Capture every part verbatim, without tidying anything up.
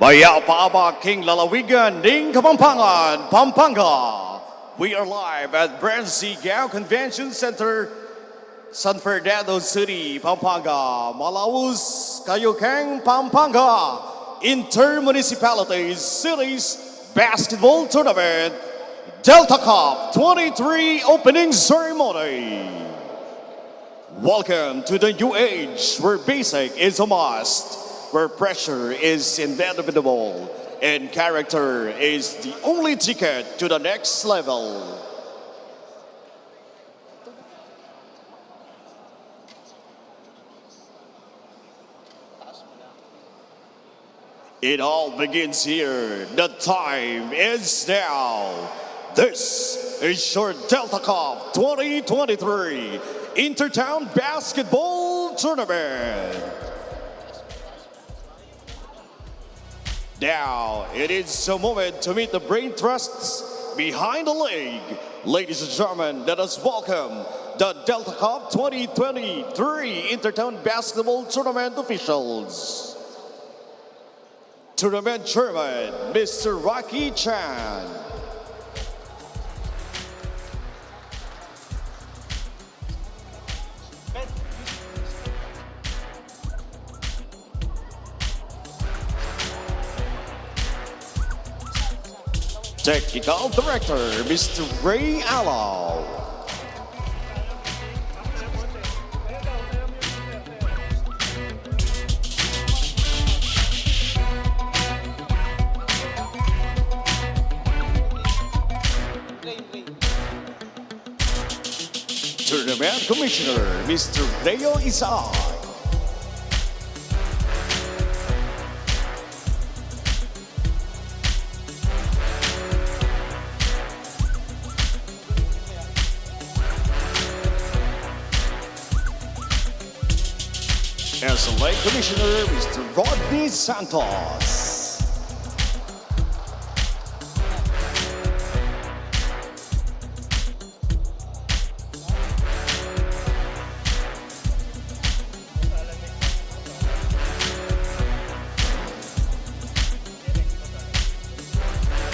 Mayap a abak king lalawigan ning Kapampangan, Pampanga. We are live at Branch Siquijao Convention Center, San Fernando City, Pampanga. Malaus kayu keng Pampanga Intermunicipalities Cities Basketball Tournament, Delta Cup twenty-three Opening Ceremony. Welcome to the new age where basic is a must, where pressure is inevitable, and character is the only ticket to the next level. It all begins here. The time is now. This is your Delta Cup twenty twenty-three Intertown Basketball Tournament. Now, it is a moment to meet the brain trusts behind the league. Ladies and gentlemen, let us welcome the Delta Cup twenty twenty-three Intertown Basketball Tournament officials. Tournament Chairman, Mister Rocky Chan. Technical Director, Mister Ray Alao. Tournament Commissioner, Mister Leo Isaac. As the league commissioner, Mister Rodney Santos.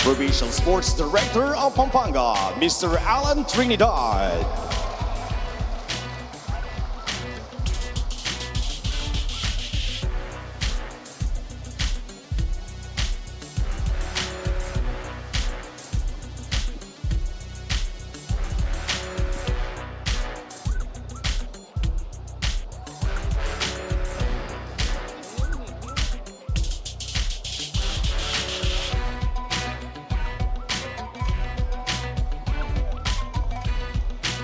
Provincial Sports Director of Pampanga, Mister Alan Trinidad.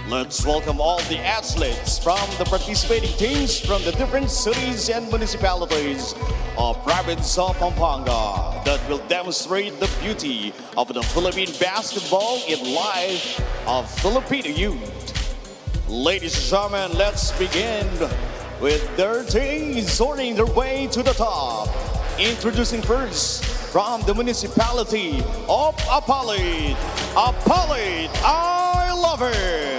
Let's welcome all the athletes from the participating teams from the different cities and municipalities of province of Pampanga that will demonstrate the beauty of the Philippine basketball in life of Filipino youth. Ladies and gentlemen, let's begin with their teams sorting their way to the top. Introducing first from the municipality of Apalit, Apalit, I love it!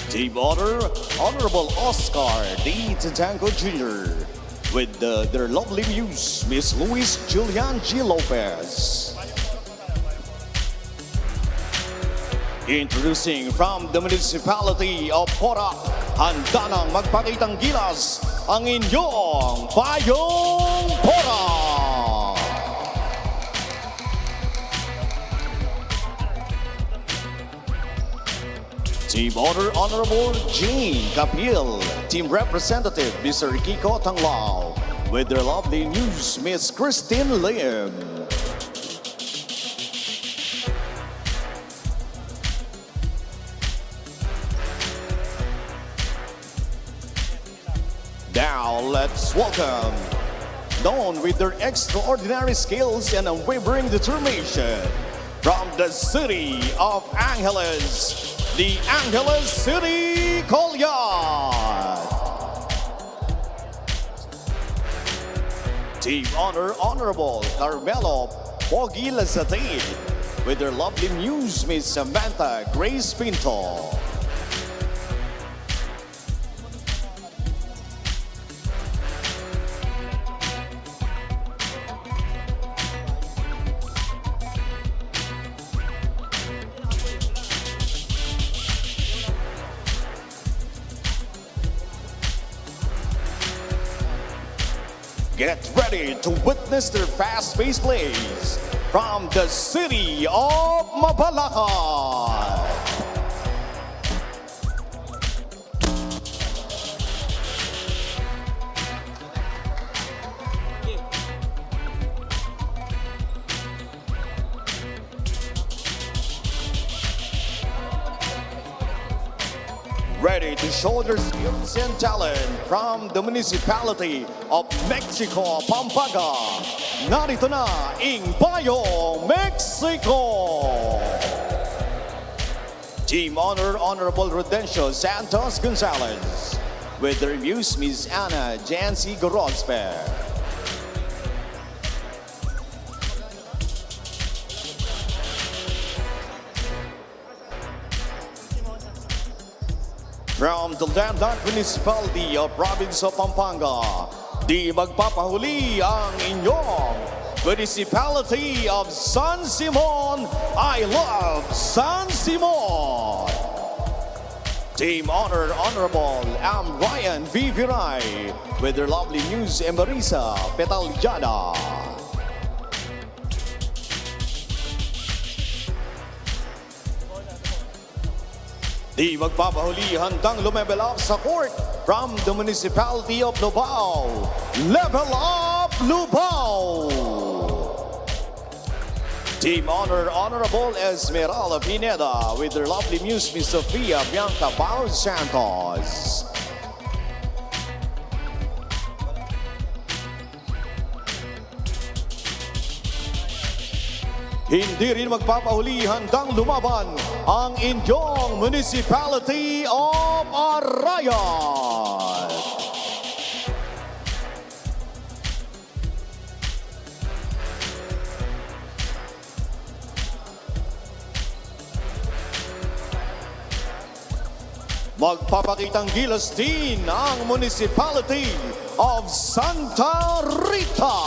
Team Honor, Honorable Oscar D. Tatanco Junior, with the, their lovely muse, Miss Luis Julian G. Lopez. Introducing from the municipality of Porac, handa nang magpakitang gilas ang inyong Payong Porac. Team Honor, Honorable Jean Capiel. Team Representative, Mister Kiko Tanglao. With their lovely muse, Miss Christine Lim. Now, let's welcome Known with their extraordinary skills and unwavering determination. From the city of Angeles, the Angeles City Collier. Team Honor, Honorable Carmelo Pogi Lazatin, with their lovely muse, Miss Samantha Grace Pinto. Get ready to witness their fast-paced plays from the city of Mabalacat. Ready to show their skills and talent from the municipality of Mexico, Pampanga. Narito na ing Bayong Mexico. Team Honor, Honorable Rodencio Santos Gonzalez, with their muse, Miss Anna Jancy Gorospe. From the landlocked municipality of Province of Pampanga, di magpapahuli ang inyong Municipality of San Simon. I love San Simon. Team Honor, Honorable M. Ryan V. Viray, with their lovely muse, Marisa Petaliana. Di magpapahuli, handang lumevel up sa court from the Municipality of Lubao. Level Up Lubao! Team Honor, Honorable Esmeralda Pineda with their lovely muse, Miss Sofia Bianca Bao Santos. Hindi rin magpapahuli, handang lumaban ang inyong Municipality of Arayat. Magpapakitang gilas din ang Municipality of Santa Rita.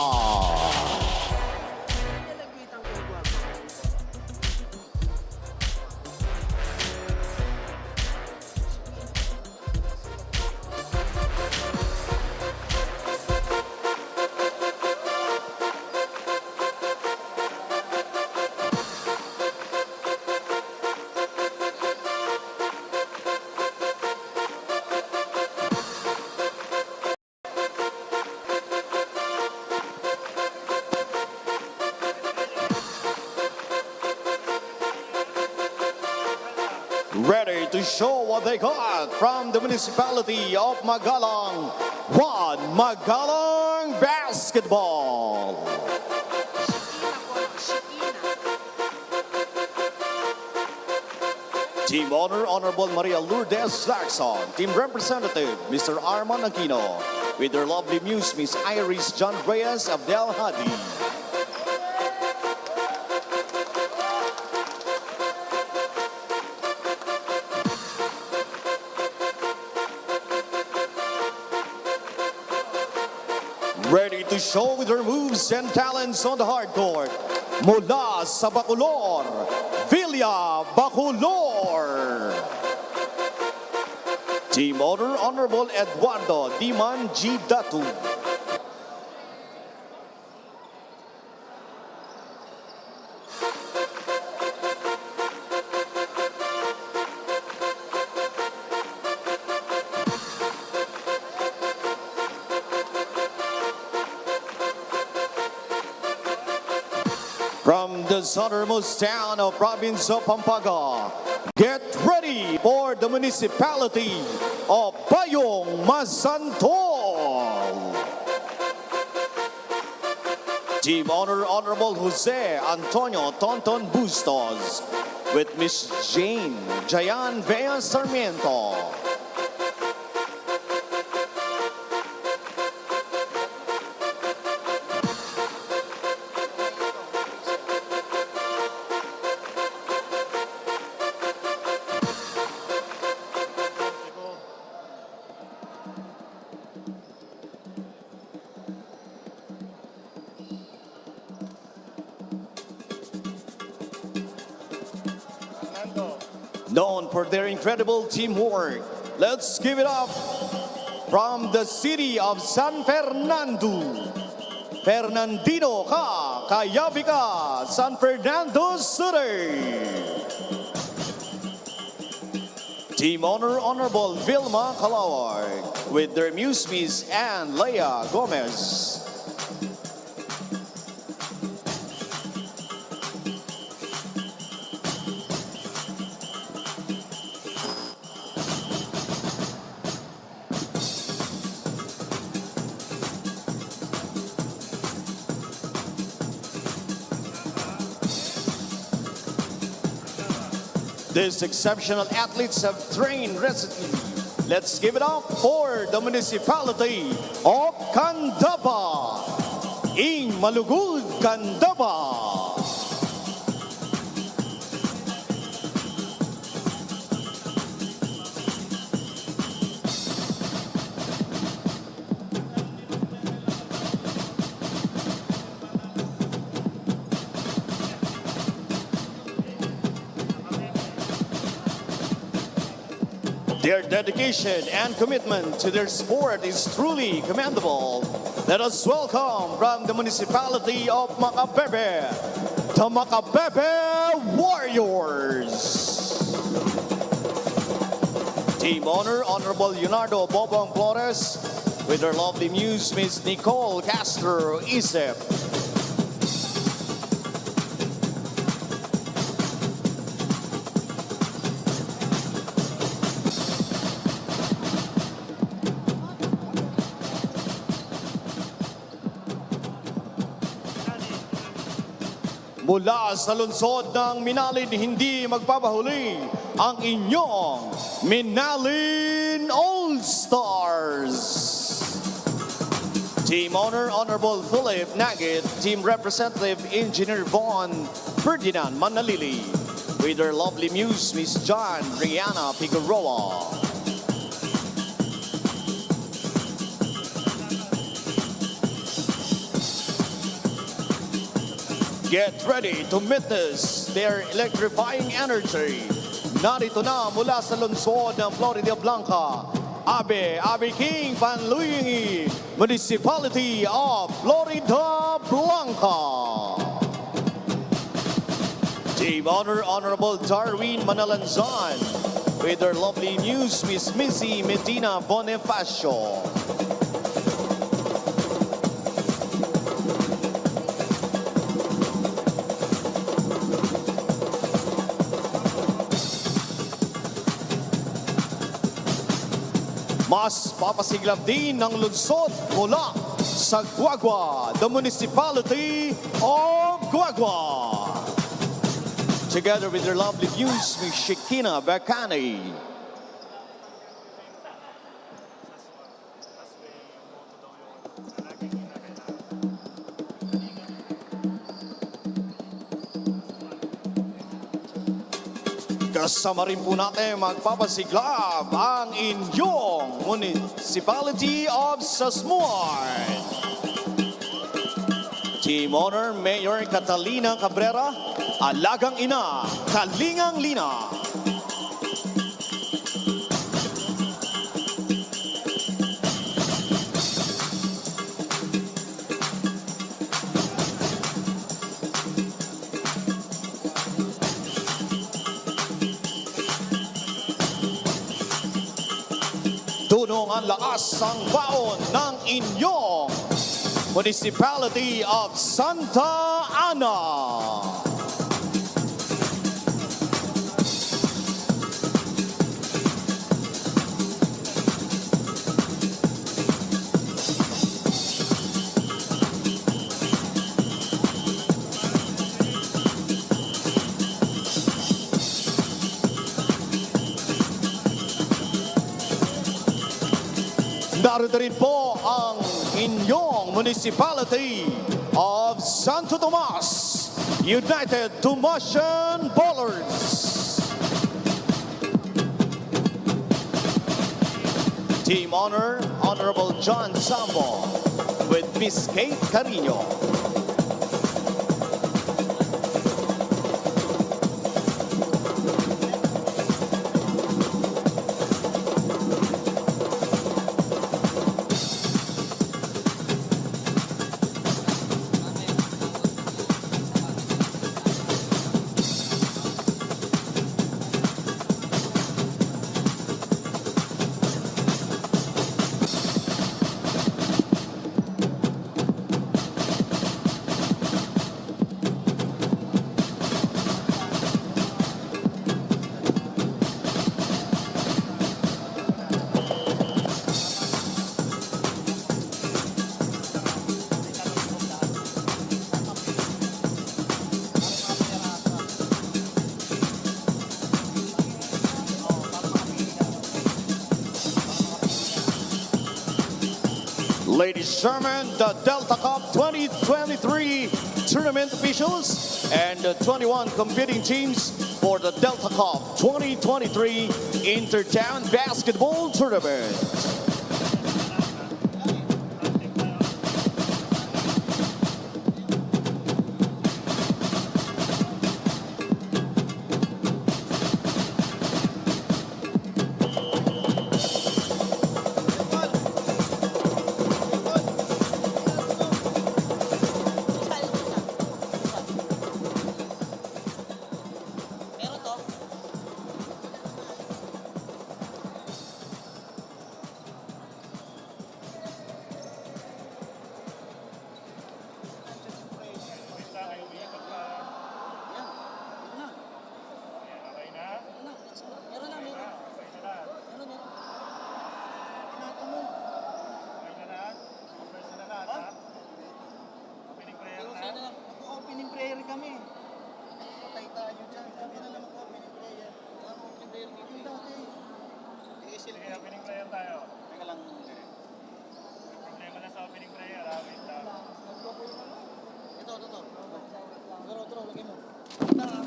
Ready to show what they got from the Municipality of Magalang. One, Magalang Basketball. Team Honor, Honorable Maria Lourdes Lacson. Team Representative, Mister Arman Aquino. With their lovely muse, Miss Iris John Reyes Abdel Hadi. Ready to show their moves and talents on the hard court. Mula sa Bacolor, Villa Bacolor. Team Honor, Honorable Eduardo Diman G. Datu. From the southernmost town of province of Pampanga, get ready for the municipality of Bayong Masantol. Team Honor, Honorable Jose Antonio Tonton Bustos with Miss Jane Jayan Vea Sarmiento. Known for their incredible teamwork, let's give it up from the city of San Fernando, Fernandino ka, kayabe ka, San Fernando City. Team Honor, Honorable Vilma Calawag with their muse, Miss Ann Lea Gomez. These exceptional athletes have trained resolutely. Let's give it up for the municipality of Candaba, ing Malugud, Candaba. Their dedication and commitment to their sport is truly commendable. Let us welcome from the municipality of Macabebe, the Macabebe Warriors. Team Honor, Honorable Leonardo Bobong Flores, with her lovely muse, Miss Nicole Castro Isep. Mula sa lungsod ng Minalin, hindi magpapahuli ang inyong Minalin All Stars. Team Honor, Honorable Philip Nagit. Team Representative, Engineer Von Ferdinand Manalili, with their lovely muse, Miss John Rihanna Figueroa. Get ready to witness their electrifying energy. Narito na mula sa lungsod ng Floridablanca, Abe, Abe King Panluyungi, Municipality of Floridablanca. Team Honor, Honorable Darwin Manalanzan, with their lovely muse, Miss Missy Medina Bonifacio. Mas papasiglab din ng lungsod mula sa Guagua, the Municipality of Guagua. Together with their lovely muse, Miss Shekinah Bacani. Kasama rin po natin magpapasiglab ang inyong Municipality of Sasmuan. Team Honor, Mayor Catalina Cabrera, Alagang Ina, Kalingang Lina. Tunong ang lakas ang baon ng inyong Municipality of Santa Ana. Narito rin po ang inyong Municipality of Santo Tomas, United Tomasian Bowlers. Team Honor, Honorable John Sambo with Miss Kate Carino. Ladies and gentlemen, the Delta Cup twenty twenty-three tournament officials and the twenty-one competing teams for the Delta Cup twenty twenty-three Intertown Basketball Tournament. Yan. Yan na. Yan, okay na? Meron na. Meron na, meron. Okay na lahat. Meron, meron. Ingatan mo. Okay na lahat? Okay na lahat, ha? Opening prayer na? Mag-opening prayer kami. Patay tayo dyan. Kami na lang mag-opening prayer. Wala akong opening prayer dito, eh. Yung dati. Sige, opening prayer tayo. Teka lang. Problema na sa opening prayer, ha? Wait lang. Ito, ito, ito. Draw, draw, lagay mo. Ito, ha?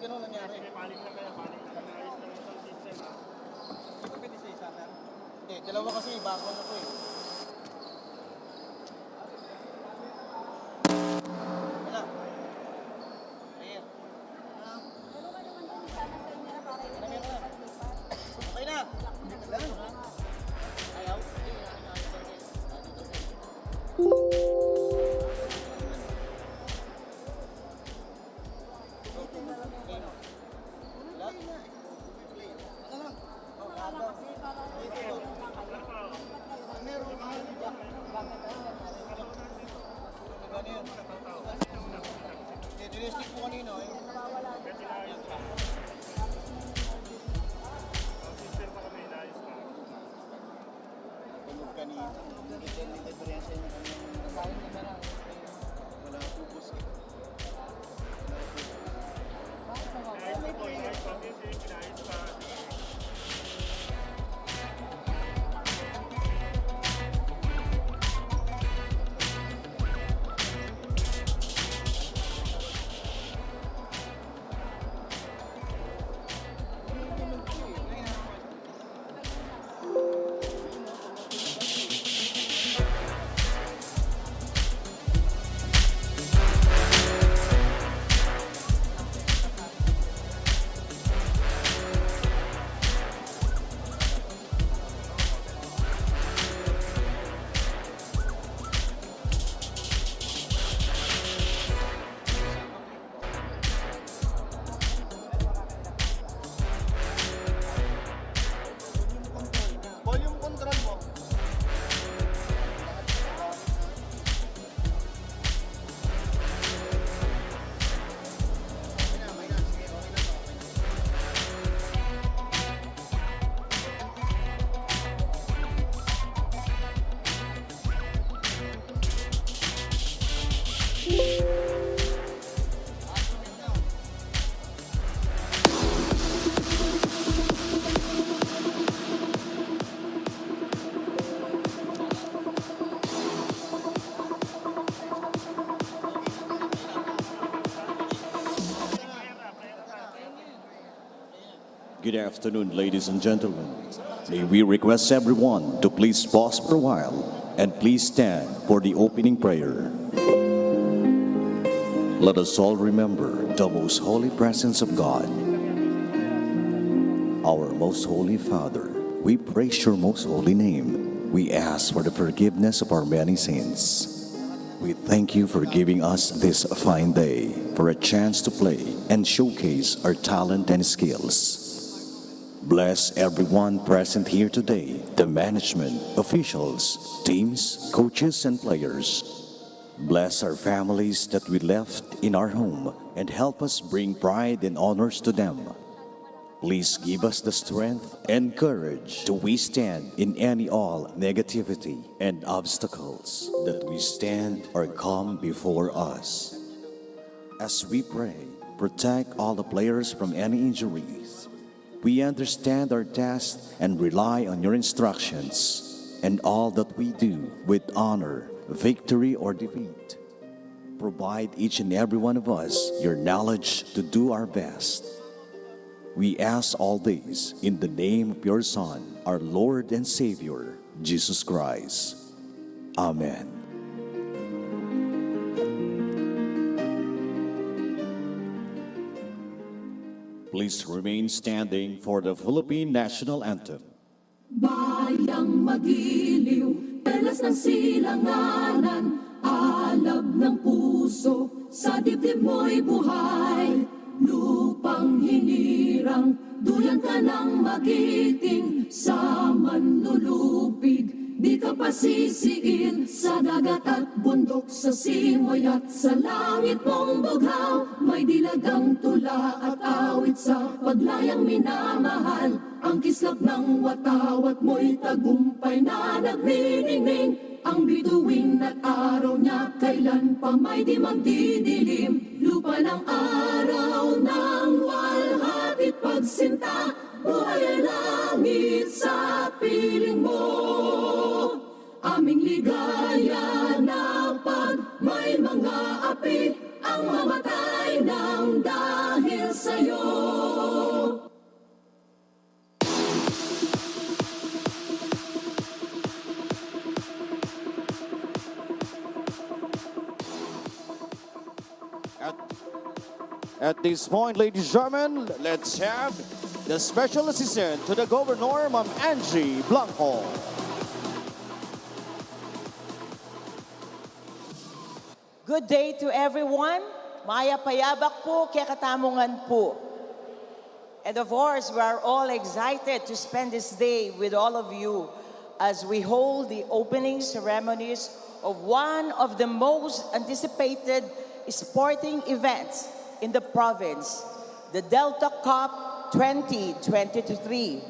Ganun nangyari. Sige, paling lang kayo, paling lang. Ayos lang yung sound system, ha? Hindi ko pwede sa isa, sir. Hindi, dalawa kasi, bago na to, eh. Wala. Ayan. Okay na. Ayaw. Tunog kanina. Wala po, boss, eh. Good afternoon, ladies and gentlemen. May we request everyone to please pause for a while and please stand for the opening prayer. Let us all remember the most holy presence of God. Our most holy Father, we praise your most holy name. We ask for the forgiveness of our many sins. We thank you for giving us this fine day for a chance to play and showcase our talent and skills. Bless everyone present here today, the management, officials, teams, coaches, and players. Bless our families that we left in our home and help us bring pride and honors to them. Please give us the strength and courage to withstand in any all negativity and obstacles that we stand or come before us. As we pray, protect all the players from any injuries. We understand our task and rely on your instructions and all that we do with honor, victory or defeat. Provide each and every one of us your knowledge to do our best. We ask all this in the name of your Son, our Lord and Savior, Jesus Christ. Amen. Please remain standing for the Philippine National Anthem. Bayang magiliw, perlas ng silanganan, alab ng puso, sa dibdib mo'y buhay. Lupang hinirang, duyan ka ng magiting, sa manlulupig, di ka pasisiin, sa dagat at bundok, sa simoy at sa langit mong bughaw, may dilagang tula at awit sa paglayang minamahal. Ang kislap ng watawat mo'y tagumpay na nagniningning. Ang bituin at araw niya kailan pa may di magdidilim. Lupa ng araw ng walhati't pagsinta, buhay ay langit sa piling mo. Aming ligaya na pag may mga api ang mamatay ng dahil sa'yo. At, at this point, ladies and gentlemen, let's have the special assistant to the governor, Ma'am Angie Blanco. Good day to everyone. Mayap a yabak pu kekatamu ngan pu. And of course, we are all excited to spend this day with all of you as we hold the opening ceremonies of one of the most anticipated sporting events in the province, the Delta Cup twenty twenty-three.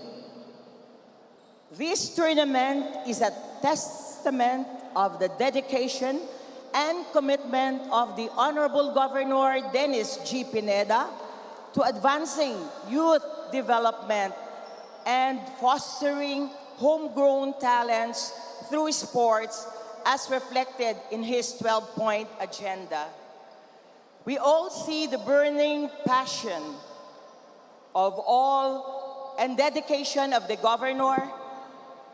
This tournament is a testament of the dedication and commitment of the Honorable Governor Dennis G. Pineda to advancing youth development and fostering homegrown talents through sports, as reflected in his twelve-point agenda. We all see the burning passion of all and dedication of the governor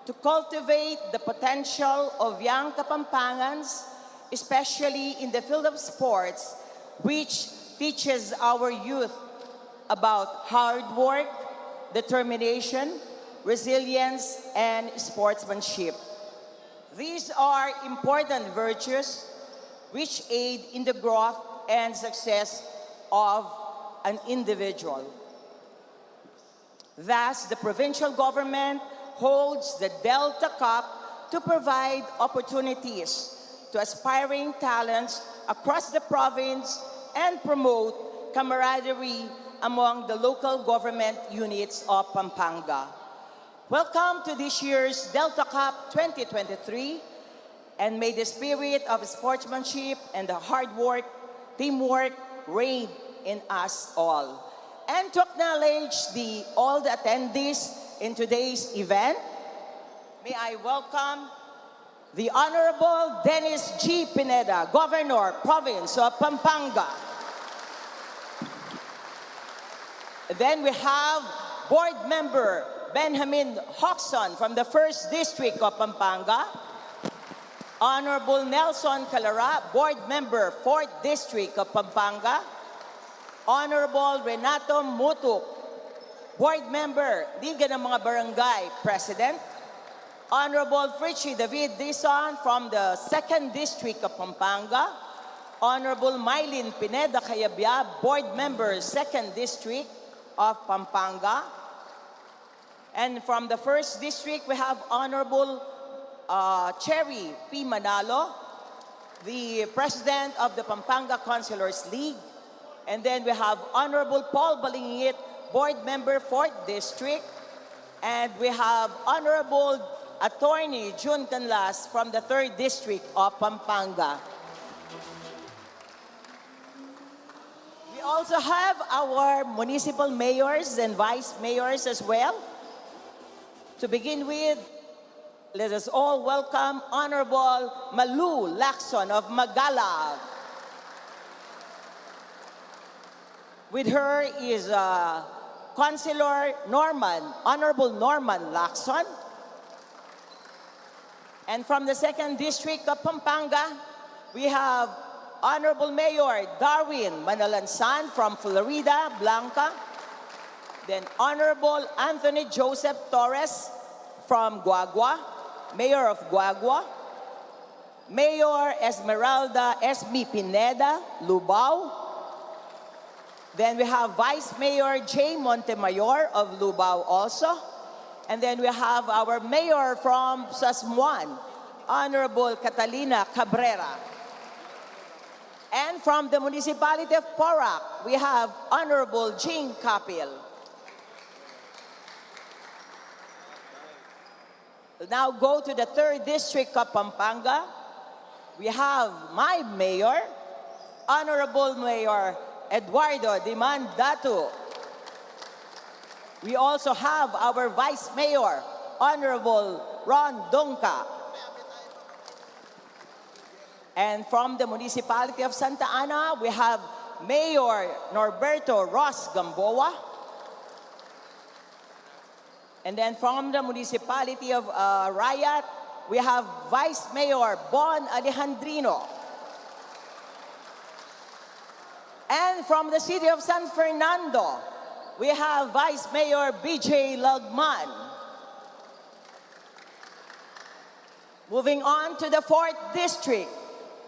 to cultivate the potential of young Kapampangans, especially in the field of sports, which teaches our youth about hard work, determination, resilience, and sportsmanship. These are important virtues which aid in the growth and success of an individual. Thus, the provincial government holds the Delta Cup to provide opportunities to aspiring talents across the province and promote camaraderie among the local government units of Pampanga. Welcome to this year's Delta Cup twenty twenty-three, and may the spirit of sportsmanship and the hard work, teamwork reign in us all. And to acknowledge the, all the attendees in today's event, may I welcome the Honorable Dennis G. Pineda, Governor, Province of Pampanga. Then we have Board Member Benjamin Hoxon from the first District of Pampanga, Honorable Nelson Calara, Board Member, fourth District of Pampanga, Honorable Renato Mutuk, Board Member, Liga ng mga Barangay President, Honorable Fritchie David Dizon from the second District of Pampanga, Honorable Mylene Pineda Cayabyab, Board Member, second District of Pampanga, and from the first District, we have Honorable, uh, Cherry P. Manalo, the President of the Pampanga Councilors League. And then we have Honorable Paul Balingit, Board Member, fourth District. And we have Honorable Attorney Jun Canlas from the third District of Pampanga. We also have our municipal mayors and vice mayors as well. To begin with, let us all welcome Honorable Malu Lacson of Magallac. With her is, uh, Councilor Norman, Honorable Norman Lacson. And from the second District of Pampanga, we have Honorable Mayor Darwin Manalansan from Floridablanca. Then Honorable Anthony Joseph Torres from Guagua, Mayor of Guagua. Mayor Esmeralda Esme Pineda, Lubao. Then we have Vice Mayor Jay Montemayor of Lubao also. And then we have our mayor from Sasmuan, Honorable Catalina Cabrera. And from the municipality of Porac, we have Honorable Jing Capil. We'll now go to the third District of Pampanga. We have my mayor, Honorable Mayor Eduardo Dimandatu. We also have our vice mayor, Honorable Ron Donca. And from the municipality of Santa Ana, we have Mayor Norberto Ross Gamboa. And then from the municipality of, uh, Rayat, we have Vice Mayor Bon Alejandrino. And from the city of San Fernando, we have Vice Mayor B J Lagman. Moving on to the fourth District,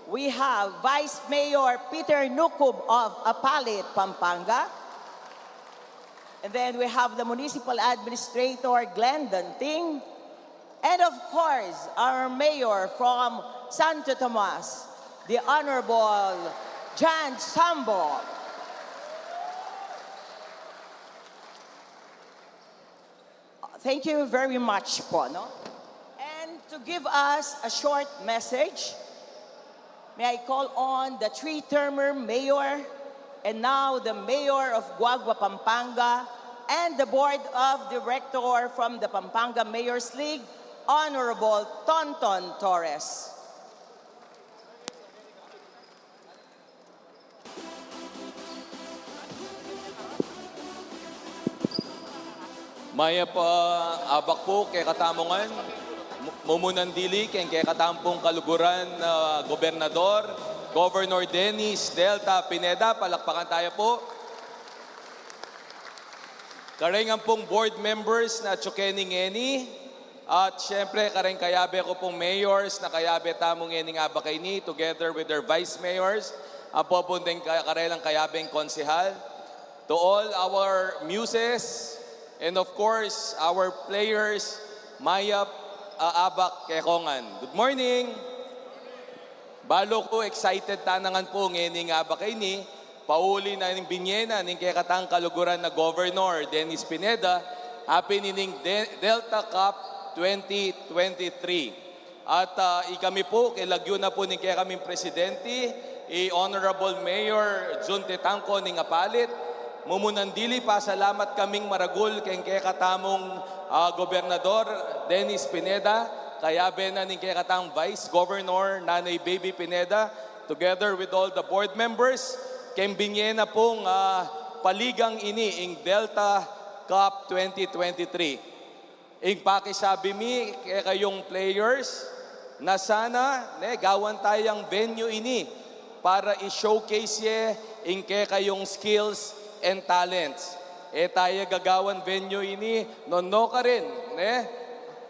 we have Vice Mayor Peter Nucub of Apalit, Pampanga. And then we have the Municipal Administrator, Glenn Danting. And of course, our Mayor from Santo Tomas, the Honorable Jan Sambo. Thank you very much po, no? And to give us a short message, may I call on the three-termer mayor and now the mayor of Guagua, Pampanga, and the board of director from the Pampanga Mayors League, Honorable Tonton Torres. Mayap a abak pu kekatamu ngan, mu-, mumunang dili keng kekatamung kaluguran na gobernador, Governor Dennis Delta Pineda, palakpakan taya pu. Kareng ampong board members na atsu keni ngeni, at siyempre, kareng kayabe ku pung mayors na kayabe tamu ngening abak a ini, together with their vice mayors, ampo pu deng ka-, karelang kayabeng konsehal. To all our muses, and of course, our players, mayap a abak kekongan. Good morning! Balu ku excited tana ngan pu ngening abak a ini, pauli na ning binie na ning kekatang kaluguran na Governor Dennis Pineda, apin ining De-, Delta Cup twenty twenty-three. At, ah, ikami pu, keng lagyu na pu ning kekaming presidente, i Honorable Mayor Jun Tetangco ning Apalit, mumunang dili pasalamat kaming maragul keng kekatamung, ah, Gobernador Dennis Pineda, kayabe na ning kekatang Vice Governor Nanay Baby Pineda, together with all the board members, keng binie na pung, ah, paligang ini ing Delta Cup twenty twenty-three. Ing pakisabi mi kekayung players na sana, ne, gawan tayang venue ini para i-showcase ye ing kekayung skills and talents. E taya gagawan venue ini, nung nukarin, ne,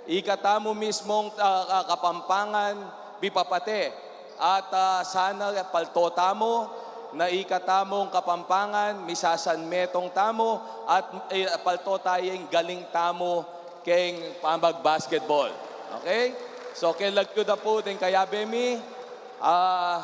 ikatamu mismung, ah, ah, Kapampangan, mipapate. At, ah, sana palto tamu, na ikatamung Kapampangan, misasanmetung tamu, at, eh, palto tayang galing tamu keng pamag-basketball. Okay? So, keng lagyu da pu deng kayabe mi, ah,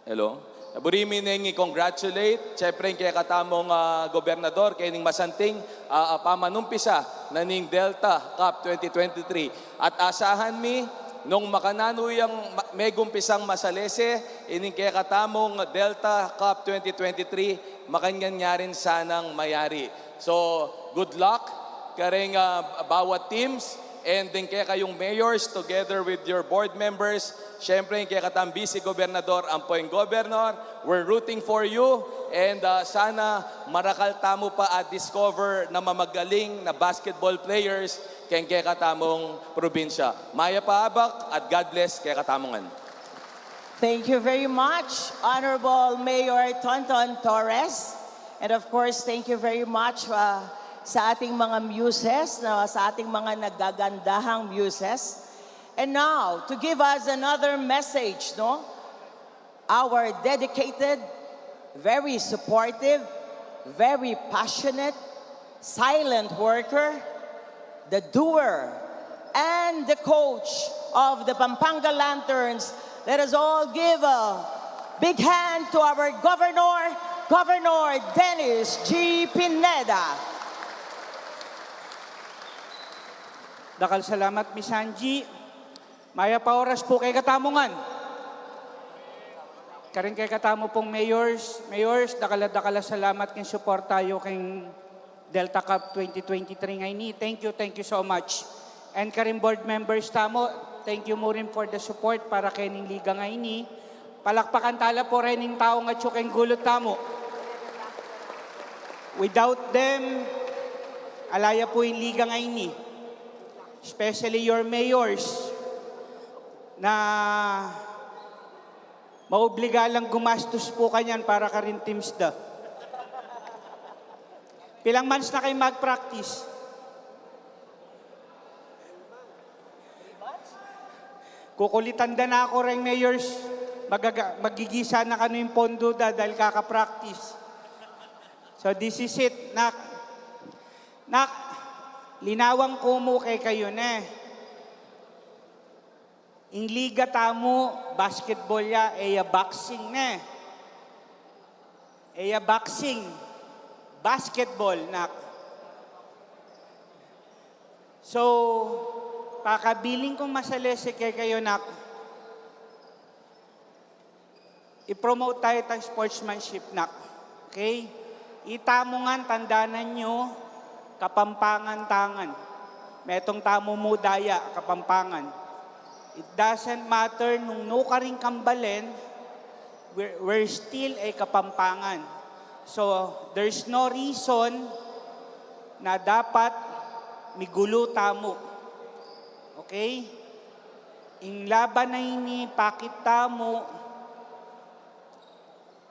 hello? Buri mi neng i-congratulate, siyempre, ing kekatamung, ah, gobernador, keng masanting, ah, ah, pamanumpisa na ning Delta Cup twenty twenty-three. At asahan mi, nung makananu yang ma-, megumpisang masalese, ining kekatamung Delta Cup twenty twenty-three, makanyan ya rin sanang mayari. So, good luck kareng, ah, bawat teams, and deng kekayung mayors together with your board members. Siyempre, ing kekatang Vice Gobernador, ampo ing Governor, we're rooting for you, and, ah, sana marakal tamu pa a-discover na mamagaling na basketball players keng kekatamung probinsya. Mayap a abak at God bless kekatamu ngan. Thank you very much, Honorable Mayor Tonton Torres. And of course, thank you very much, uh, sa ating mga muses, no, sa ating mga nagagandahang muses. And now, to give us another message, no? Our dedicated, very supportive, very passionate, silent worker, the doer, and the coach of the Pampanga Lanterns. Let us all give a big hand to our governor, Governor Dennis G. Pineda. Dakal salamat, Miss Angie. Mayap a oras pu kekatamu ngan. Karing kekatamu pung mayors, mayors, dakal a dakal a salamat keng suporta yu keng Delta Cup twenty twenty-three ngeni. Thank you, thank you so much. And karing board members tamu, thank you mu rin for the support para kening liga ngeni. Palakpakan tala pu rin ing taung atyu keng gulut tamu. Without them, ala ya pu ing liga ngeni. Especially your mayors na maobliga lang gumastus pu kanyan para karing teams da. Pilang months na kayu mag-practice? Kukulitan da na ku reng mayors, magaga-, magigisa na kanu ing pondo da dahil kaka-practice. So this is it, nak. Nak, linawan ku mu kekayu ne. Ing liga tamu, basketball ya, e ya boxing ne. E ya boxing, basketball, nak. So, pakabilin kung masalese kekayu, nak. I-promote taya itang sportsmanship, nak. Okay? Itamu ngan, tandanan yu, Kapampangan ta ngan. Metung tamu mu daya, Kapampangan. It doesn't matter nung nukarin kang balen, we're, we're still a Kapampangan. So, there's no reason na dapat migulu tamu. Okay? Ing laban a ini, pakit tamu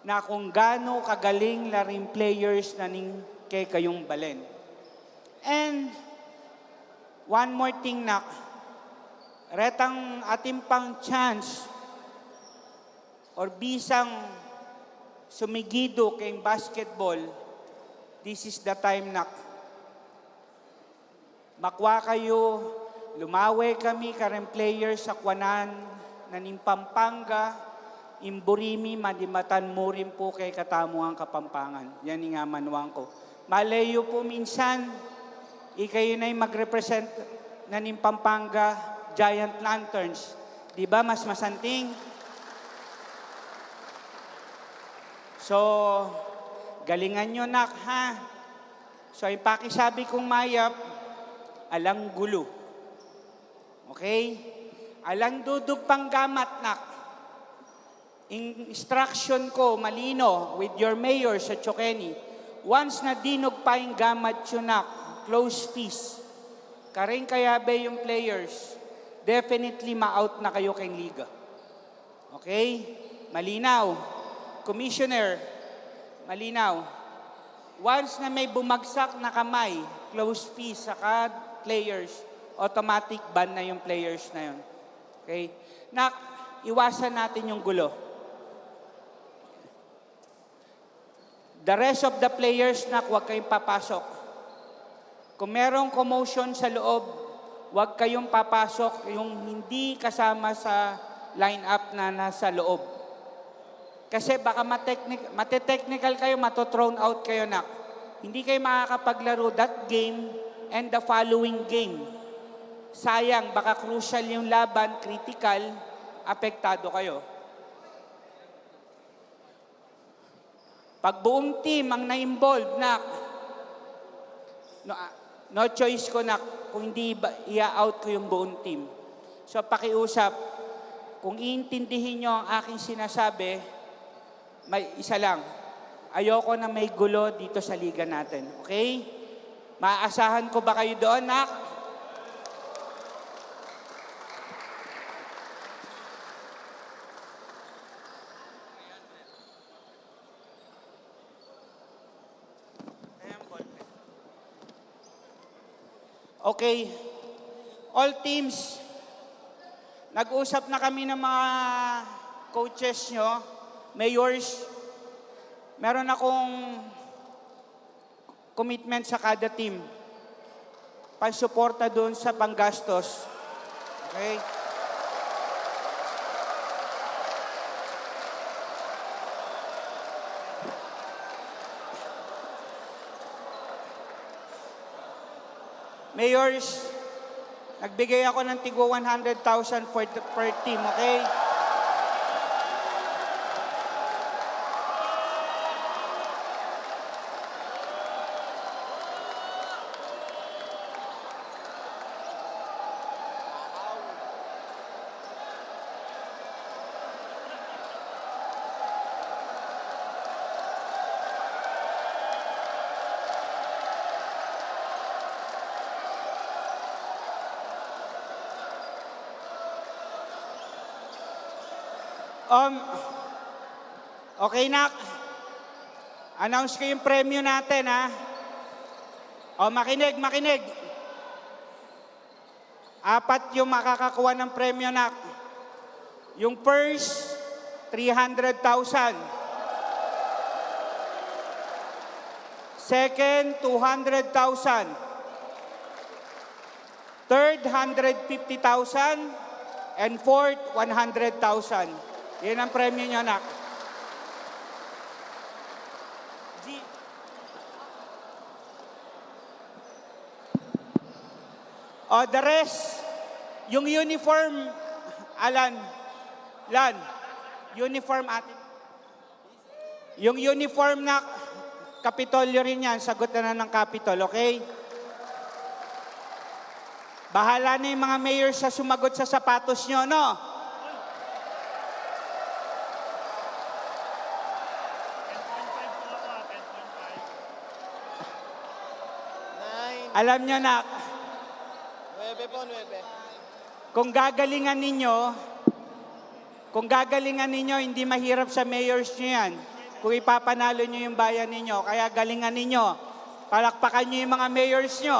na kung ganu kagaling la ring players na ning kekayung balen. And one more thing, nak, retang atin pang chance or bisang sumigidu keng basketball, this is the time, nak. Makwa kayu, lumawe kami kareng players a kuanan na ning Pampanga, ing buri mi madimatan mu rin pu kekatamu ngan Kapampangan. Yan ing amanuan ku. Malay yu pu minsan, ikayu na ing mag-represent na ning Pampanga Giant Lanterns. Di ba mas masanting? So, galingan yu, nak, ha? So, ing pakisabi kung mayap, alang gulu. Okay? Alang dudug pang gamat, nak. Ing instruction ku, malino, with your mayors at Chokeni. Once na dinug pa ing gamat yu, nak, close fist, kareng kayabe yung players, definitely ma-out na kayu keng liga. Okay? Malinaw. Commissioner, malinaw. Once na may bumagsak na kamay, close fist, saka players, automatic ban na yung players na yun. Okay? Nak, iwasan natin yung gulo. The rest of the players, nak, huwag kayong papasok. Kung merong commotion sa loob, huwag kayong papasok yung hindi kasama sa lineup na nasa loob. Kasi baka matechnic-, mate-technical kayo, mato-thrown out kayo, nak. Hindi kayo makakapaglaro that game and the following game. Sayang, baka crucial yung laban, critical, apektado kayo. Pag buong team ang na-involve, nak, no, ah, no choice ko, nak, kung hindi ba, i-out ko yung buong team. So, pakiusap, kung iintindihin nyo ang aking sinasabi, may isa lang. Ayoko na may gulo dito sa liga natin. Okay? Maaasahan ko ba kayo doon, nak? Okay. All teams, nag-usap na kami ng mga coaches nyo, mayors. Meron akong commitment sa kada team. Pansuporta doon sa panggastos. Okay? Mayors, nagbigay ako ng tigwa one hundred thousand for the, per team, okay? Um, okay, nak. Announce ko yung premyo natin, ha? O, makinig, makinig. Apat yung makakakuha ng premyo, nak. Yung first, three hundred thousand. Second, two hundred thousand. Third, hundred fifty thousand. And fourth, one hundred thousand. Yan ang premyo nyo, anak. G- O, the rest, yung uniform, Alan, Lan, uniform, ate. Yung uniform na Kapitolyo rin yan, sagot na, na ng Kapitol, okay? Bahala na yung mga mayor sa sumagot sa sapatos nyo, no? Nine. Alam nyo, nak, Nuebe po, nuebe. Kung gagalingan ninyo, kung gagalingan ninyo, hindi mahirap sa mayors nyo yan. Kung ipapanalo nyo yung bayan ninyo, kaya galingan ninyo. Palakpakan nyo yung mga mayors nyo.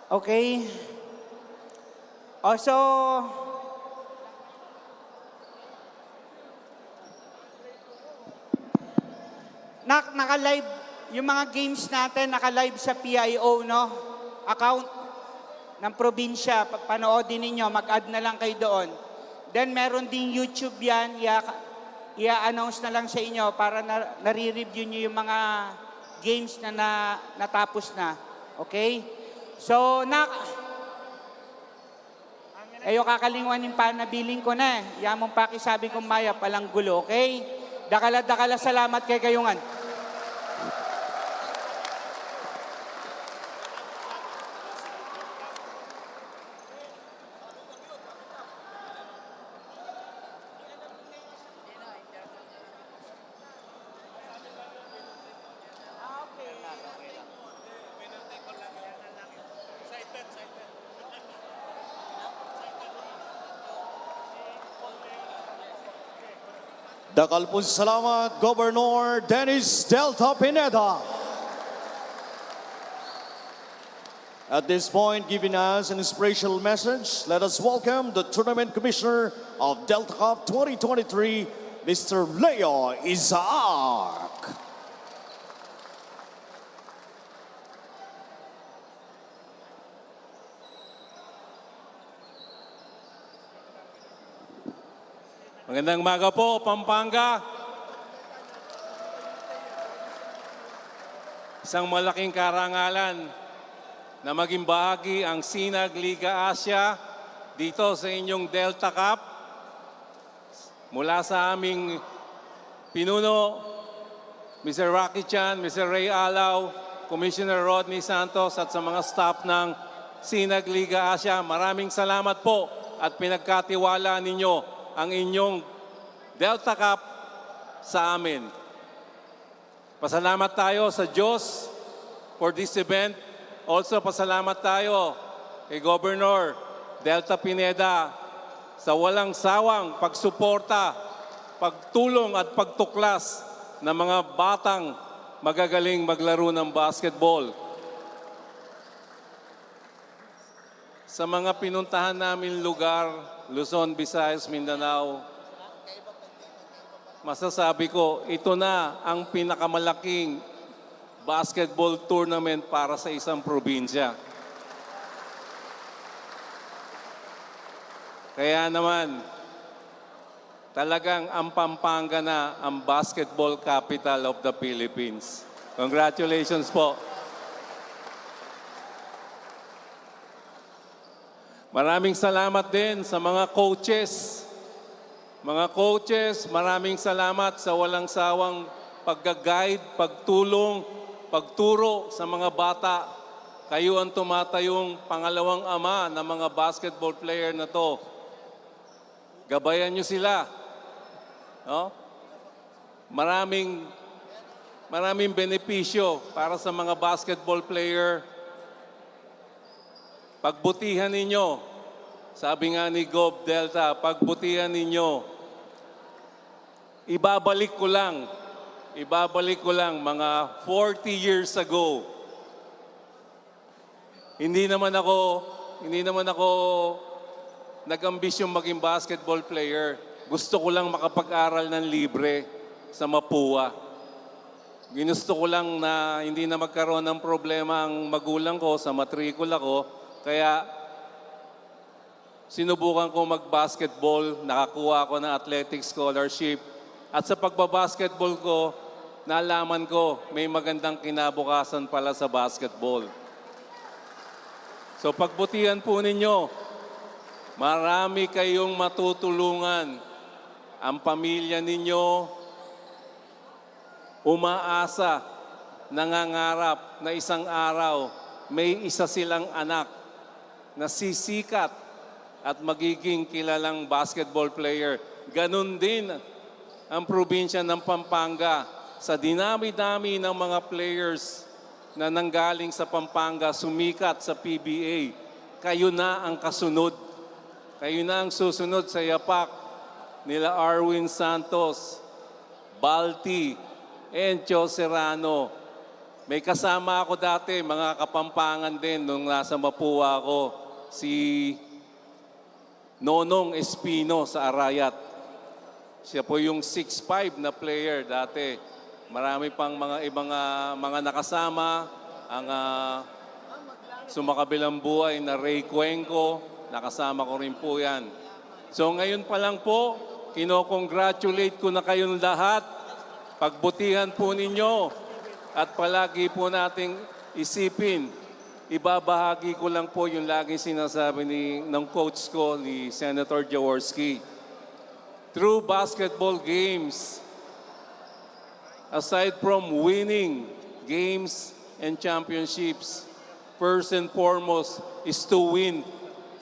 Okay. O, so, nak-, naka-live, yung mga games natin, naka-live sa P I O, no? Account ng probinsya. Pa-, panoodin ninyo, mag-add na lang kayo doon. Then, meron ding YouTube yan, iya-, iya-announce na lang sa inyo para na, nare-review nyo yung mga games na, na natapos na. Okay? So, nak-, e yu kakalingwan ing panabilin ku ne. Ya mung pakisabi kung mayap, alang gulo, okay? Dakal a dakal a salamat kekayu ngan. Dakal pung salamat, Governor Dennis Delta Pineda. At this point, giving us an inspirational message, let us welcome the Tournament Commissioner of Delta Cup twenty twenty-three, Mister Leo Isaac. Magandang umaga po, Pampanga. Isang malaking karangalan na maging bahagi ang Sinag Liga Asia dito sa inyong Delta Cup. Mula sa aming pinuno, Mister Rocky Chan, Mister Ray Alaw, Commissioner Rodney Santos at sa mga staff ng Sinag Liga Asia, maraming salamat po at pinagkatiwala ninyo ang inyong Delta Cup sa amin. Pasalamat tayo sa Diyos for this event. Also, pasalamat tayo kay Governor Delta Pineda sa walang sawang pagsuporta, pagtulong at pagtuklas ng mga batang magagaling maglaro ng basketball. Sa mga pinuntahan namin lugar, Luzon, Visayas, Mindanao, masasabi ko, ito na ang pinakamalaking basketball tournament para sa isang probinsya. Kaya naman, talagang ang Pampanga na ang basketball capital of the Philippines. Congratulations po. Maraming salamat din sa mga coaches. Mga coaches, maraming salamat sa walang sawang pagga-guide, pagtulong, pagturo sa mga bata. Kayo ang tumatayong pangalawang ama ng mga basketball player na 'to. Gabayan niyo sila. No? Maraming, maraming benepisyo para sa mga basketball player. Pagbutihan ninyo. Sabi nga ni Gov Delta, pagbutihan ninyo. Ibabalik ko lang, ibabalik ko lang mga forty years ago. Hindi naman ako, hindi naman ako nag-ambisyong maging basketball player. Gusto ko lang makapag-aral ng libre sa Mapua. Ginusto ko lang na hindi na magkaroon ng problema ang magulang ko sa matrikula ko. Kaya sinubukan ko mag-basketball, nakakuha ako ng athletic scholarship. At sa pagbabasketball ko, nalaman ko may magandang kinabukasan pala sa basketball. So pagbutihan po ninyo, marami kayong matutulungan. Ang pamilya ninyo, umaasa, nangangarap na isang araw may isa silang anak na sisikat at magiging kilalang basketball player. Ganun din ang probinsya ng Pampanga. Sa dinami-dami ng mga players na nanggaling sa Pampanga, sumikat sa P B A, kayo na ang kasunod. Kayo na ang susunod sa yapak nila Arwin Santos, Balti, Encho Serrano. May kasama ako dati, mga Kapampangan din, nung nasa Mapua ako, si Nonong Espino sa Arayat. Siya po yung six five na player dati. Marami pang mga ibang, ah, mga nakasama, ang, ah, sumakabilang buhay na Ray Cuenco, nakasama ko rin po yan. So ngayon pa lang po, kino-congratulate ko na kayong lahat. Pagbutihan po ninyo at palagi po nating isipin. Ibabahagi ko lang po yung laging sinasabi ni, ng coach ko, ni Senator Jaworski. Through basketball games, aside from winning games and championships, first and foremost is to win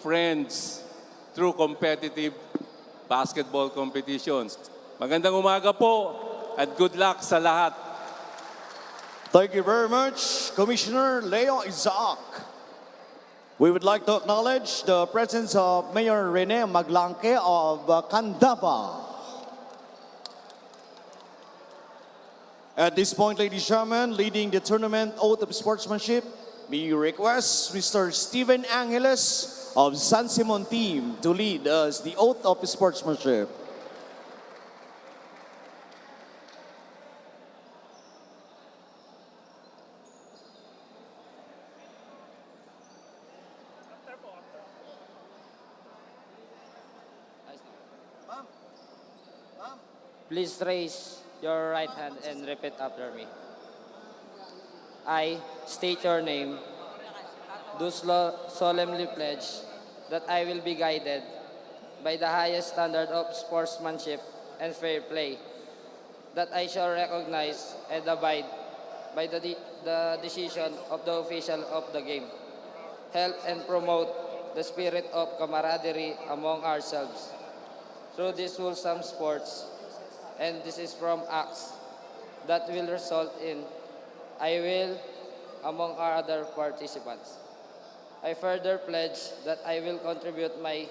friends through competitive basketball competitions. Magandang umaga po at good luck sa lahat. Thank you very much, Commissioner Leo Isaac. We would like to acknowledge the presence of Mayor Rene Maglangke of, uh, Candaba. At this point, ladies and gentlemen, leading the tournament oath of sportsmanship, we request Mister Steven Angeles of San Simon team to lead us the oath of sportsmanship. Please raise your right hand and repeat after me. I state your name, do slo-, solemnly pledge that I will be guided by the highest standard of sportsmanship and fair play, that I shall recognize and abide by the de-, the decision of the official of the game, help and promote the spirit of camaraderie among ourselves through these wholesome sports, and this is from acts that will result in I will, among our other participants. I further pledge that I will contribute my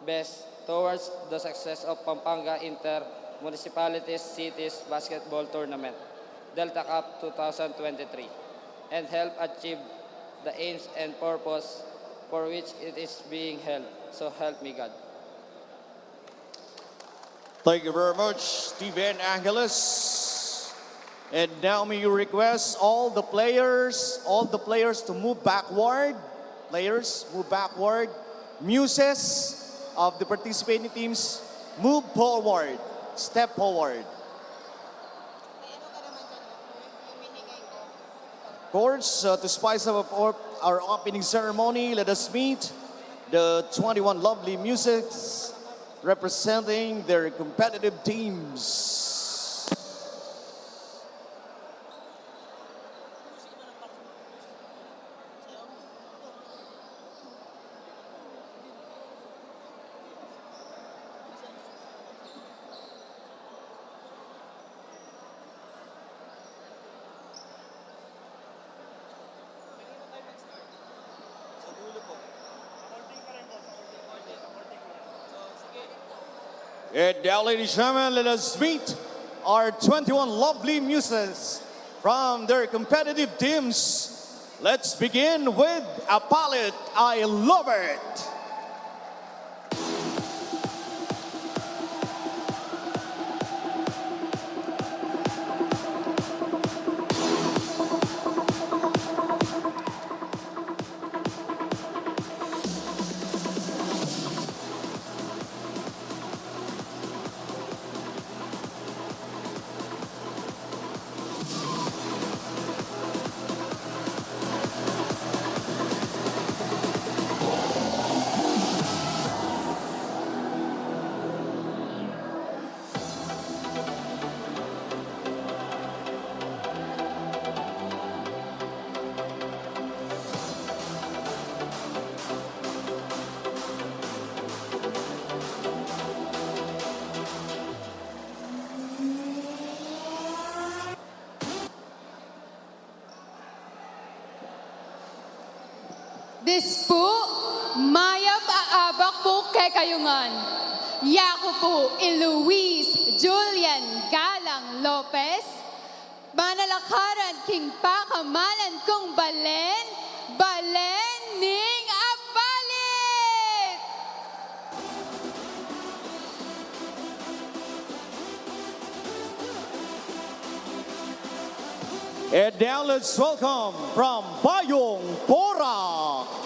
best towards the success of Pampanga Inter Municipalities Cities Basketball Tournament, Delta Cup two thousand twenty-three, and help achieve the aims and purpose for which it is being held. So help me God. Thank you very much, Steven Angeles. And now may you request all the players, all the players to move backward. Players, move backward. Muses of the participating teams, move forward. Step forward. Of course, uh, to spice up our, our opening ceremony, let us meet the twenty-one lovely muses representing their competitive teams. And now, ladies and gentlemen, let us meet our twenty-one lovely muses from their competitive teams. Let's begin with Apalit I Love It. Dis pu, mayap a abak pu kekayu ngan. Yaku pu i Luis Julian Galang Lopez, manalakaran king pakamalan kung balen, balen ning Apalit! And now let's welcome from Bayong Porac.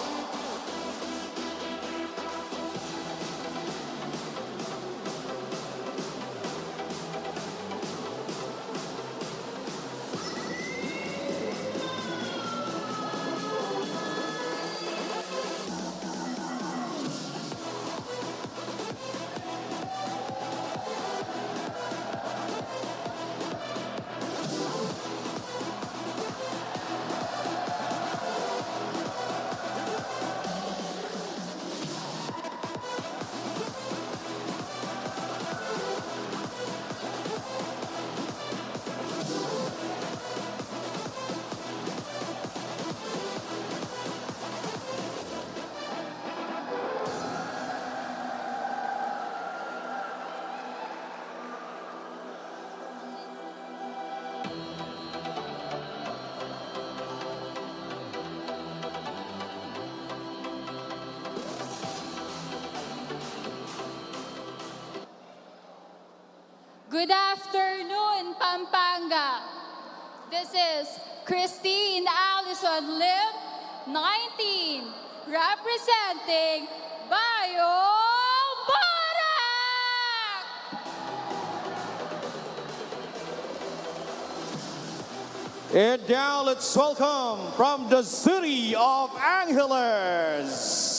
Good afternoon, Pampanga. This is Christine Allison Lim, nineteen, representing Bayong Barak! And now let's welcome from the city of Angeles.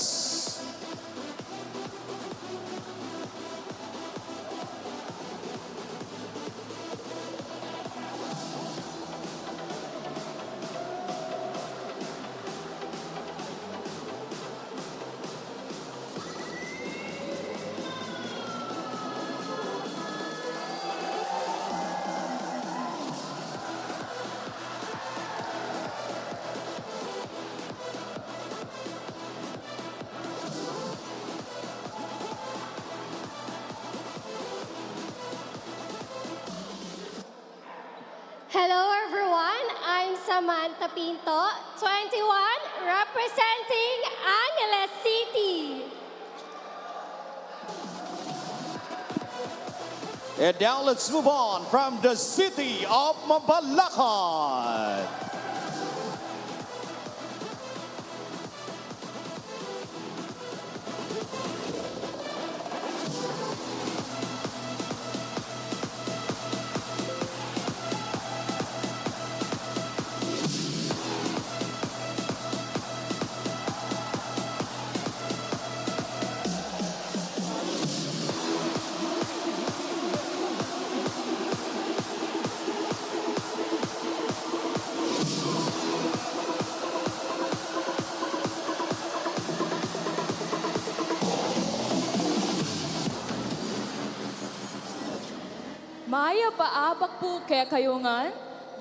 Hello everyone, I'm Samantha Pinto, twenty-one, representing Angeles City. And now let's move on from the city of Mabalacat. Mayap a abak pu kekayu ngan.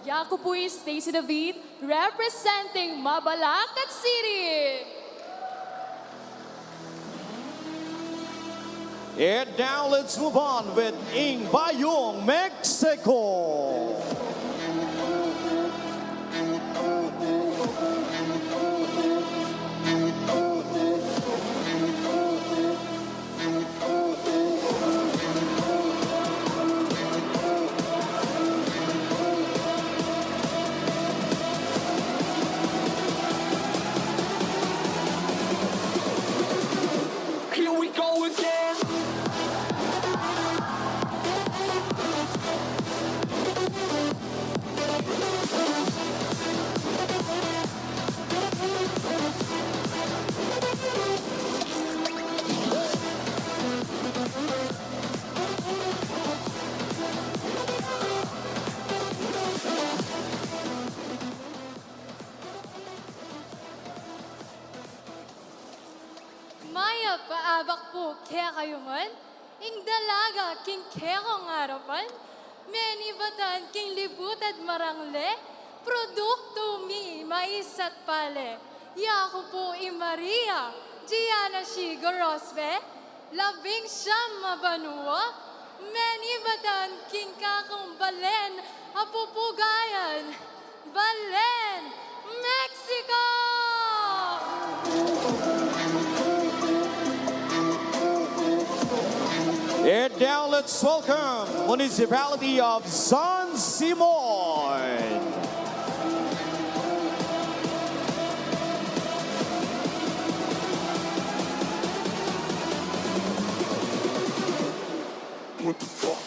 Yaku pu i Stacy David, representing Mabalacat City. And now let's move on with Ing Bayong Mexico. Here we go again. Mayap a abak pu kekayu ngan. Ing dalaga king kekong arapan, menibatan king libutad marangle, produktu mi mais at pale. Yaku pu i Maria Gianna Shigorospe, labing siyam a banua, menibatan king kakung balen a pupugayan. Balen, Mexico! And now let's welcome Municipality of San Simon. What the fuck?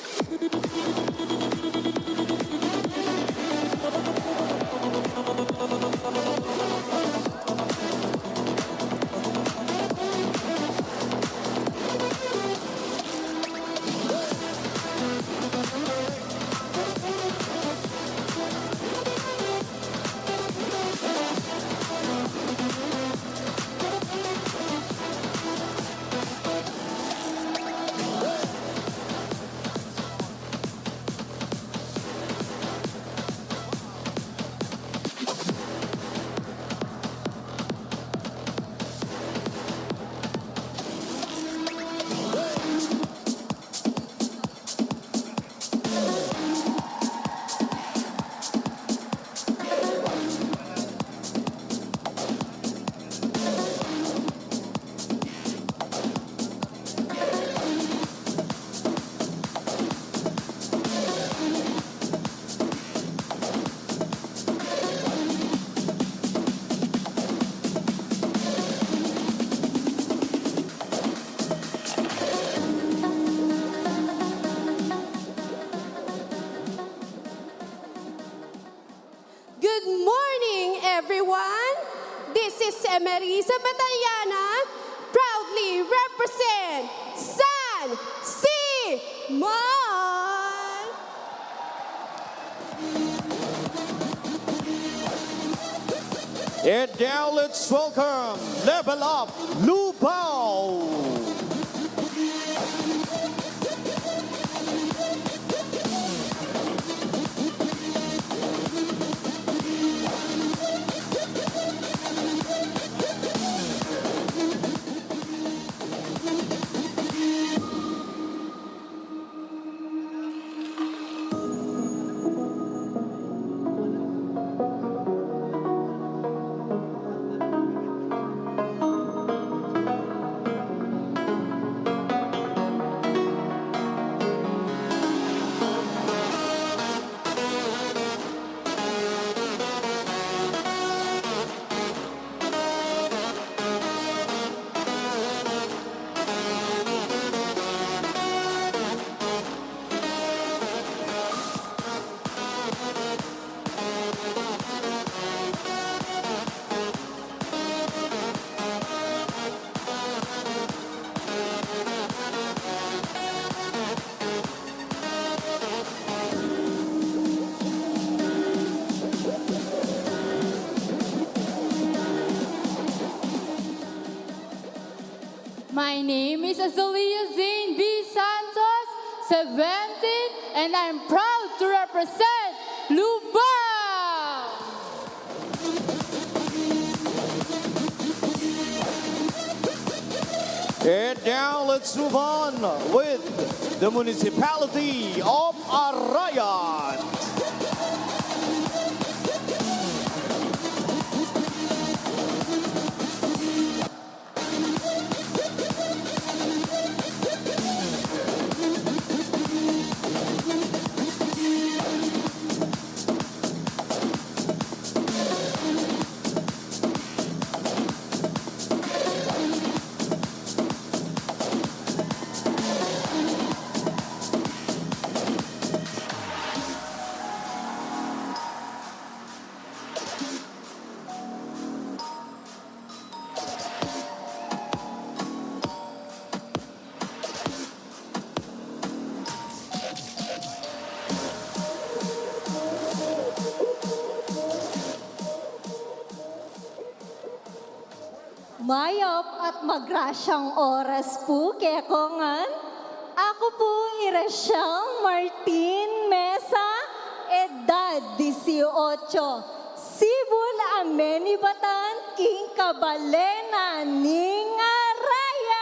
Misis Emerisa Batallana, proudly represent San Simon. And now let's welcome Level Up Lubao. My name is Azalea Zane B Santos, seventeen, and I'm proud to represent Lubao! And now let's move on with the municipality of Arayat. Mayap at magrasyang oras pu kekongan. Aku pu i Rachel Martin Mesa, edad dieciocho. Sibul a menibatan king kabalenan ning Arayat.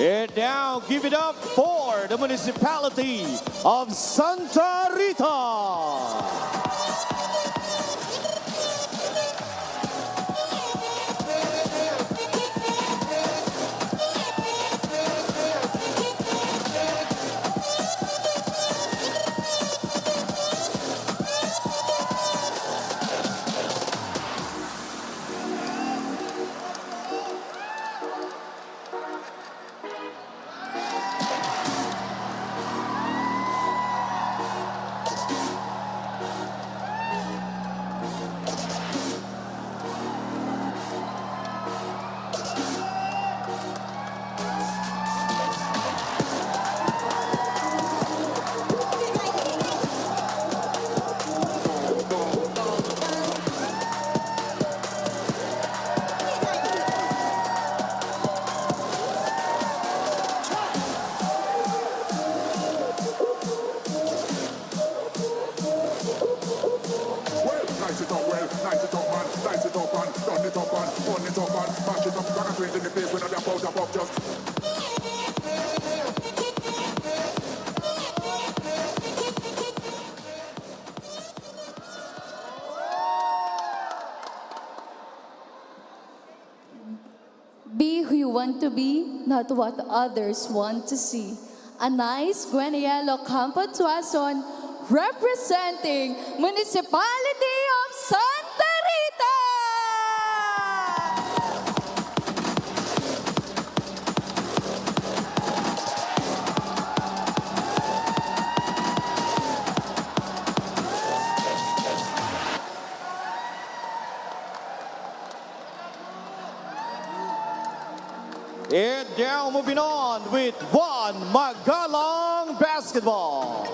And now, give it up for the municipality of Santa Rita. Well, nice it up, well, nice it up, man. Nice it up and turn it up and burn it up and mash it up. Gonna do it in the place when I jump out above just. Be who you want to be, not what others want to see. Anais Gueniel Ocampo Tuason, representing Municipality of Santa Rita! And now moving on with one Magalang Basketball.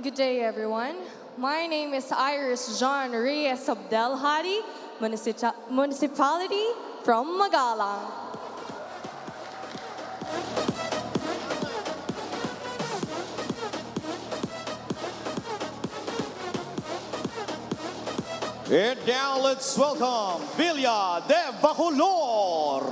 Good day, everyone. My name is Iris John Reyes of Delhati Municita-, Municipality from Magalang. And now let's welcome Villa de Bacolor.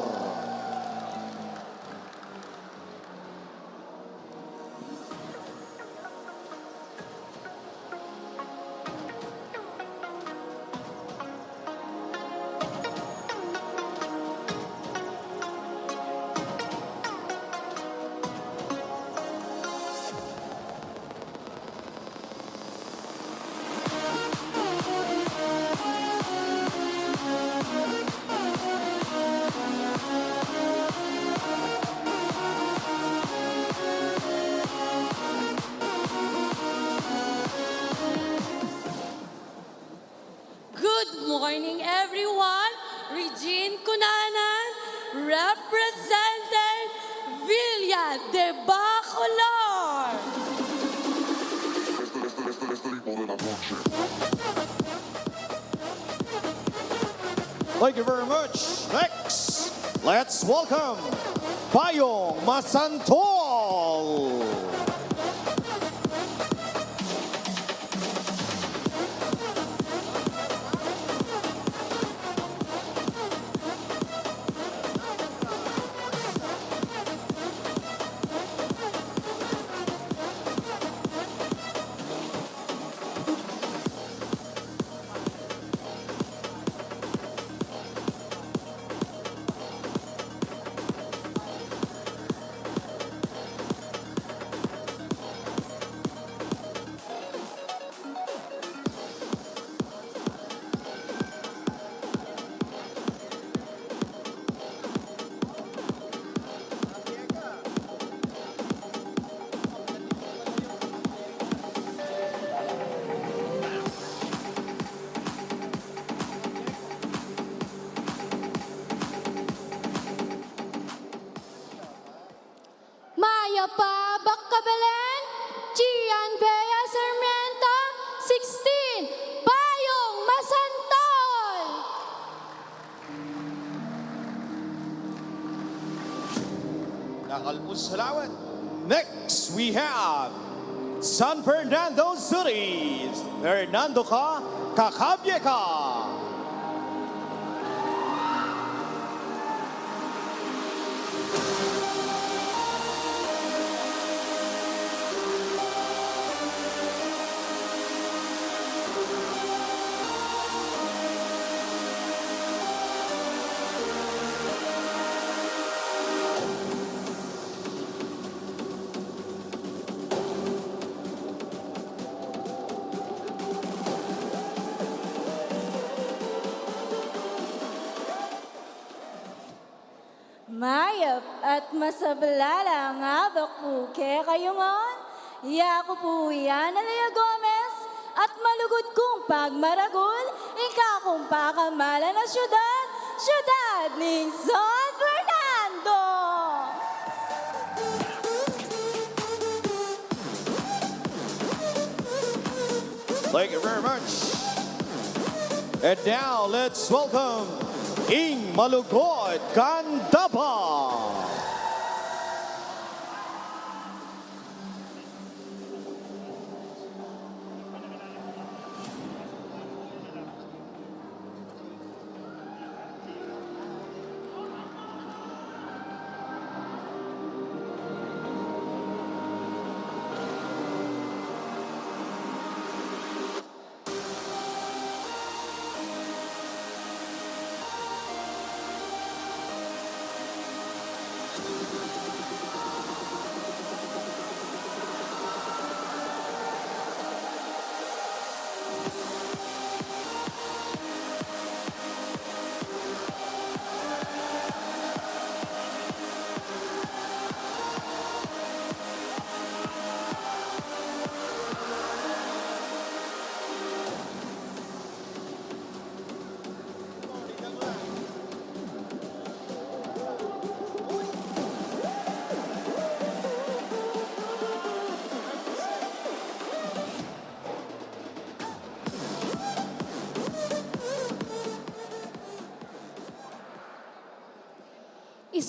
Good morning, everyone. Regine Cunanan, representing Villa de Bacolor. Thank you very much. Next, let's welcome Payong Masantol. Mayap a abak, Kabelen, Gian Bea Sarmiento, sixteen, Payong Masantol. Dakal pung salamat. Next, we have San Fernando City, Fernando ka, kakabye ka. Mayap at masablalang abak pu kekayu ngan. Yaku pu i Analea Gomez, at malugud kung pagmaragul ing kakung pakamalan a syudad, syudad ning San Fernando. Thank you very much. And now, let's welcome ing Malugud Kandaba.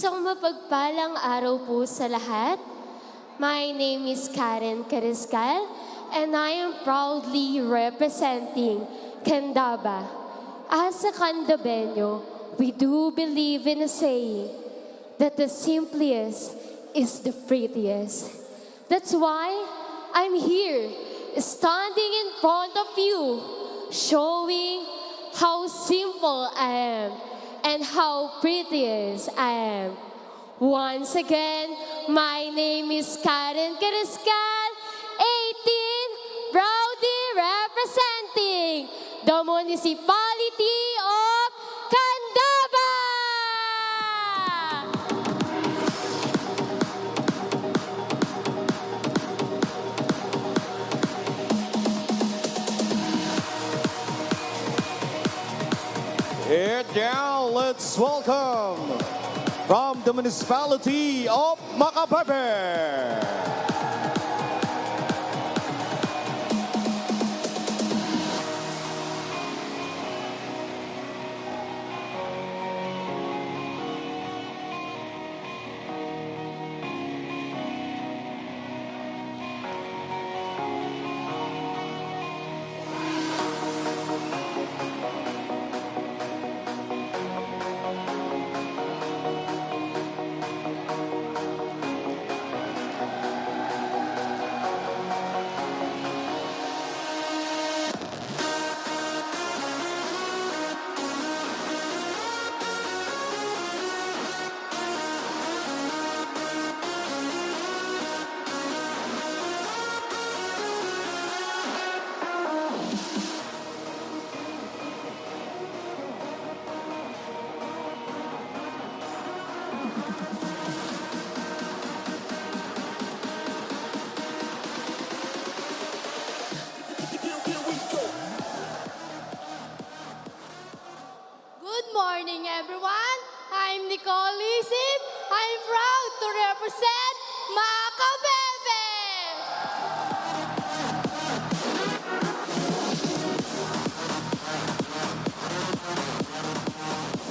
Isang mapagpalang araw po sa lahat. My name is Karen Cariscal, and I am proudly representing Candaba. As a Candabeño, we do believe in a saying that the simplest is the prettiest. That's why I'm here, standing in front of you, showing how simple I am and how prettiest I am. Once again, my name is Karen Cariscal, eighteen, proudly representing the municipality of Candaba! And now, let's welcome from the municipality of Macabebe. Good morning, everyone. I'm Nicole Lisin. I'm proud to represent Macabebe.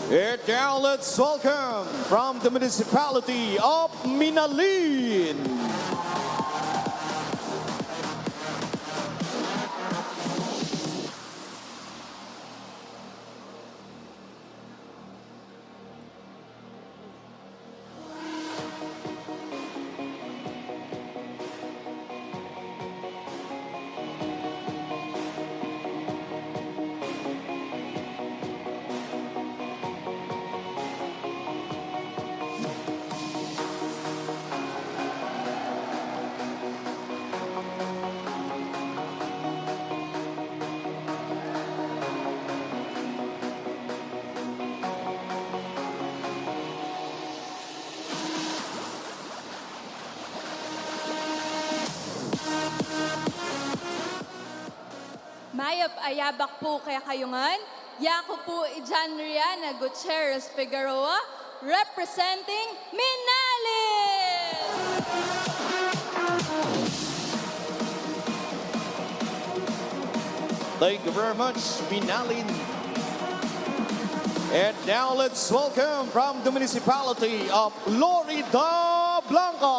And now, let's welcome from the municipality of Minalin. Mayap a yabak pu kekayu ngan. Yaku pu i Jan Riana Gutierrez Figueroa, representing Minalin! Thank you very much, Minalin. And now let's welcome from the municipality of Floridablanca.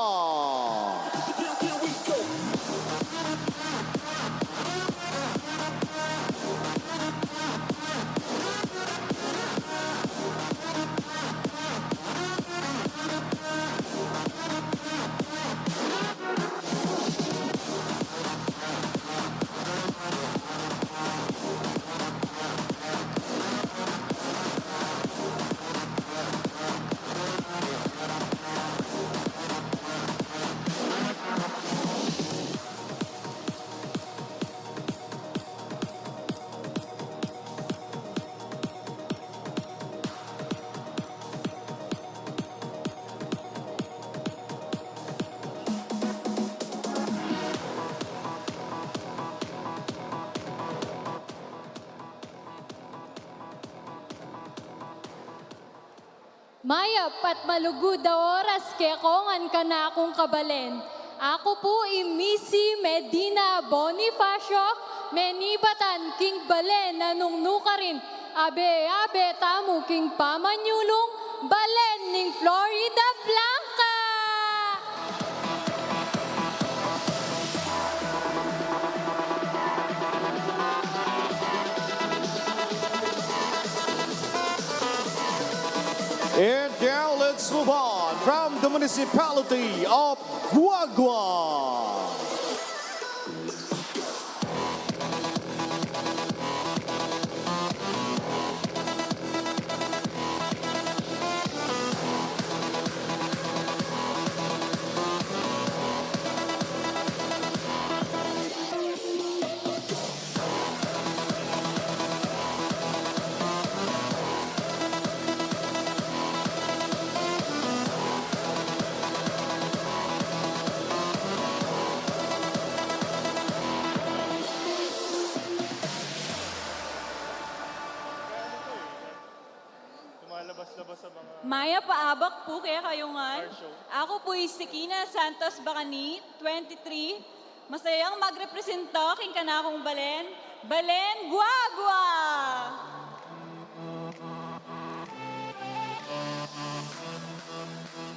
Mayap at malugud a oras keko ngan kanakung kabalen. Aku pu i Missy Medina Bonifacio, menibatan king balen a nung nukarin, abe-abe tamu king pamanyulung balen ning Florida Blanca. And now let's move on from the municipality of Guagua. Lumalabas-labas sa mga Mayap a abak pu kekayu ngan. Car show. Aku pu i Sikina Santos Bacani, twenty-three. Masayang magrepresenta king kanakung balen, Balen Guagua!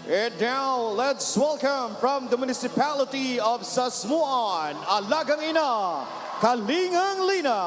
And now, let's welcome from the municipality of Sasmuan, Alagang Ina, Kalingang Lina.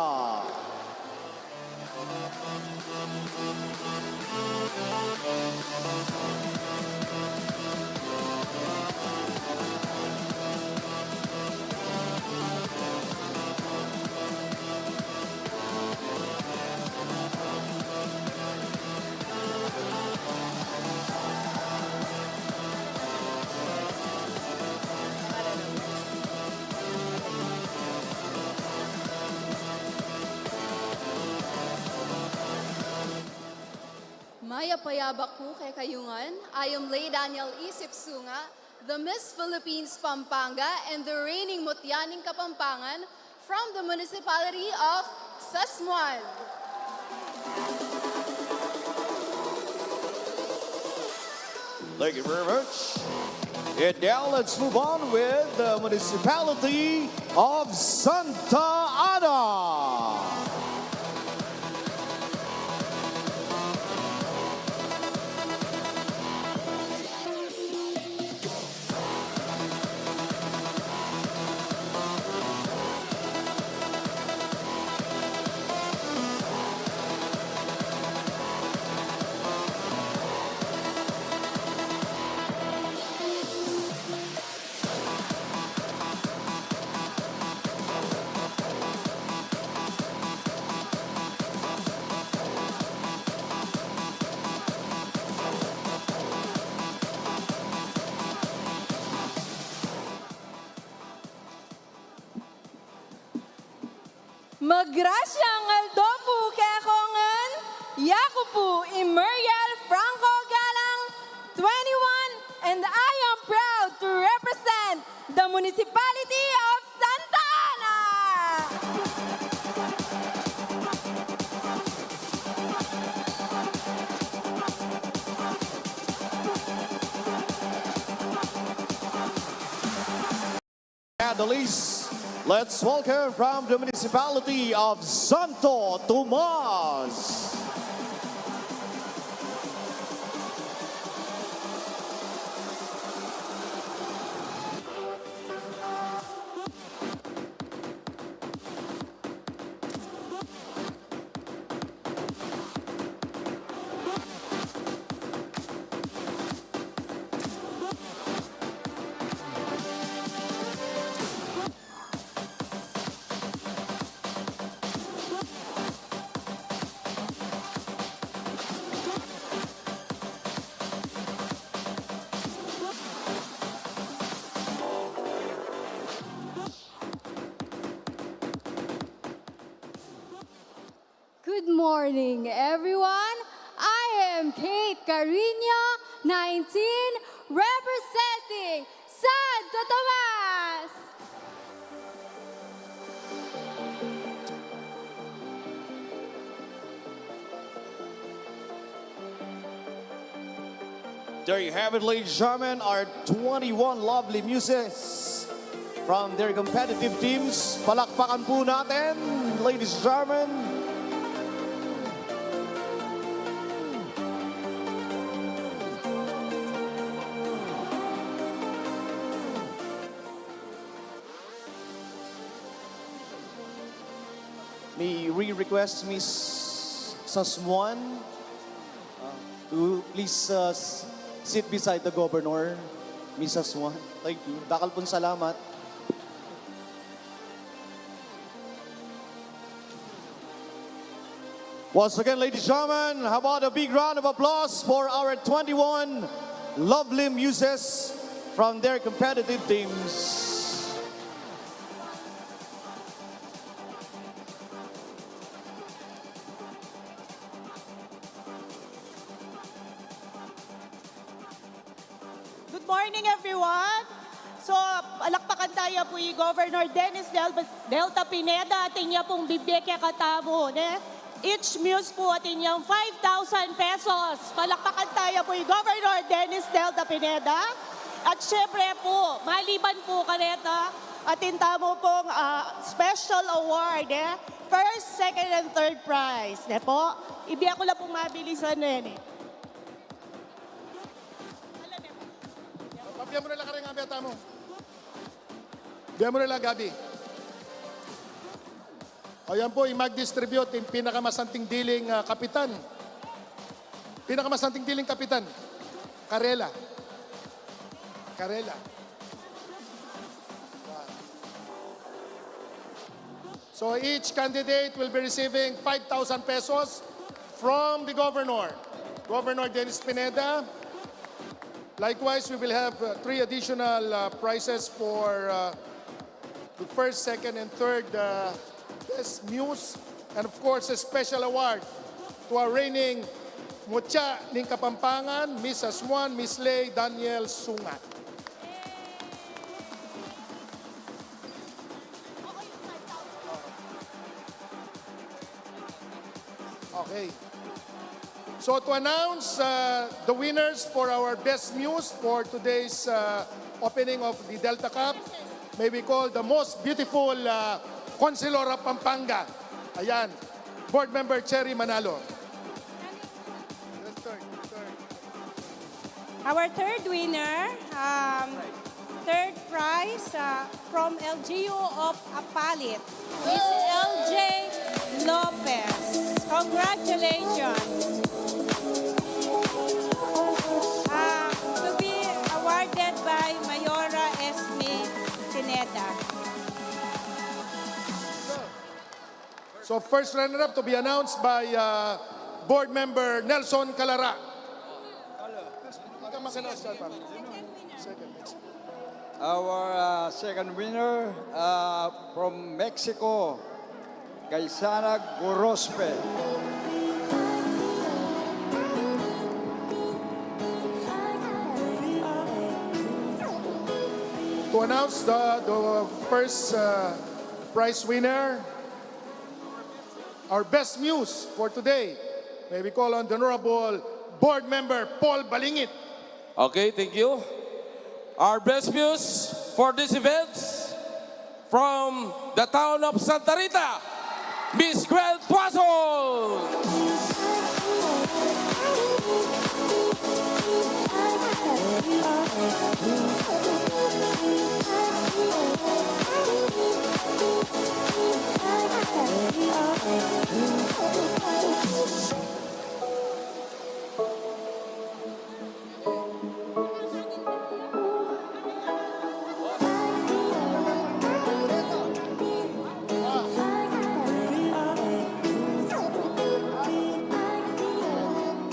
Mayap a abak pu kekayu ngan. I am Lei Daniel Isip Sunga, the Miss Philippines Pampanga and the reigning Mutya ning Kapampangan from the municipality of Sasmuan. Thank you very much. And now let's move on with the municipality of Santa Ana. Magrasyang aldo pu keko ngan, yaku pu i Muriel Franco Galang, twenty-one, and I am proud to represent the municipality of Santa Ana. At the least, let's welcome from the municipality of Santo Tomas. Good morning, everyone. I am Kate Carino, nineteen, representing Santo Tomas. There you have it, ladies and gentlemen, our twenty-one lovely muses from their competitive teams. Palakpakan po natin, ladies and gentlemen. May we request Miss Sasmuan, uh, to please, uh, s-, sit beside the governor. Miss Sasmuan, thank you. Dakal pung salamat. Once again, ladies and gentlemen, how about a big round of applause for our twenty-one lovely muses from their competitive teams? Good morning, everyone. So, palakpakan taya pu i Governor Dennis Del-, Delta Pineda, atin ya pung bibie kekatamu, ne? Each muse pu atin yang five thousand pesos. Palakpakan taya pu i Governor Dennis Delta Pineda. At syempre pu, maliban pu kareta, atin tamu pung, ah, special award, eh? First, second, and third prize, ne po? Ibie ku la pung mabilisan, eh. Pabie mu na la kareng abeta mu. Bie mu na la, Gabi. O yan pu, i mag-distribute ing pinakamasanting diling, ah, kapitan. Pinakamasanting diling kapitan. Karela. Karela. So each candidate will be receiving five thousand pesos from the governor, Governor Dennis Pineda. Likewise, we will have, uh, three additional, uh, prizes for, uh, the first, second, and third, uh, best muse, and of course, a special award to our reigning Mutya ning Kapampangan, Miss Aswan, Miss Lay Daniel Sungat. Okay. So to announce, uh, the winners for our best muse for today's, uh, opening of the Delta Cup, may we call the most beautiful, uh, Councilor of Pampanga. Ayan, Board Member Cherry Manalo. Our third winner, um, third prize, uh, from L G U of Apalit, Miss L J Lopez. Congratulations. Uh, to be awarded by Mayora Esme Pineda. So, first runner-up to be announced by, uh, Board Member Nelson Calara. Our, uh, second winner, uh, from Mexico, Gaisana Gorospe. To announce the, the first, uh, prize winner, our best muse for today, may we call on the Honorable Board Member Paul Balingit. Okay, thank you. Our best muse for this event from the town of Santa Rita, Miss Gwen Tuason.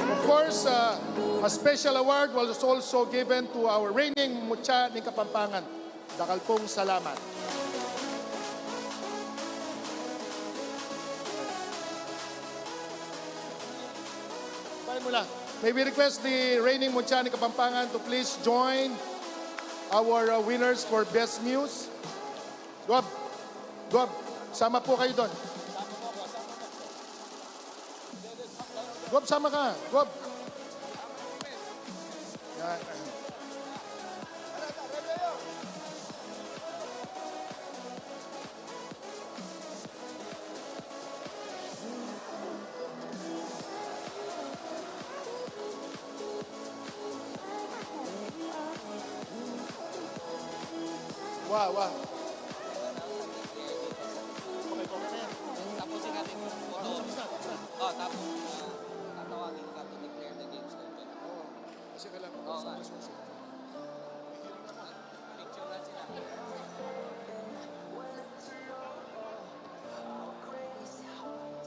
Of course, uh, a special award was also given to our reigning Mutya ning Kapampangan. Dakal pung salamat. Bayan mu la. May we request the reigning Mutya ning Kapampangan to please join our, uh, winners for Best Muse? Gob, Gob, sama po kayo dun. Gob, sama ka. Gob. Yan. Wa, wa.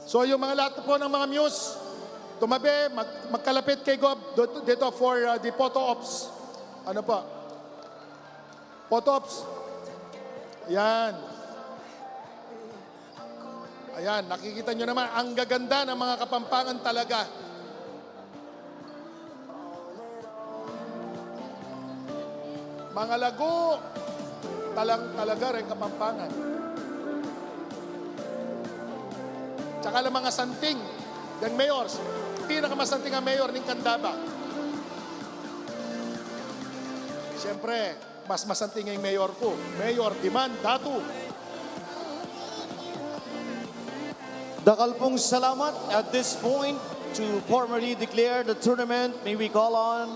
So, yung mga lahat po ng mga muse, tumabi, mag-, magkalapit kay Gob, dito, dito for, uh, the photo ops. Ano po? Photo ops. Ayan. Ayan, nakikita nyo naman, ang gaganda ng mga Kapampangan talaga. Mga lagu, talang talaga rin Kapampangan. Tsaka lang mga santing, yung mayor, pinakamasanting ang mayor ng Candaba. Siyempre, mas masanting ang mayor ko. Mayor, demand, datu. Dakal pung salamat. At this point, to formally declare the tournament, may we call on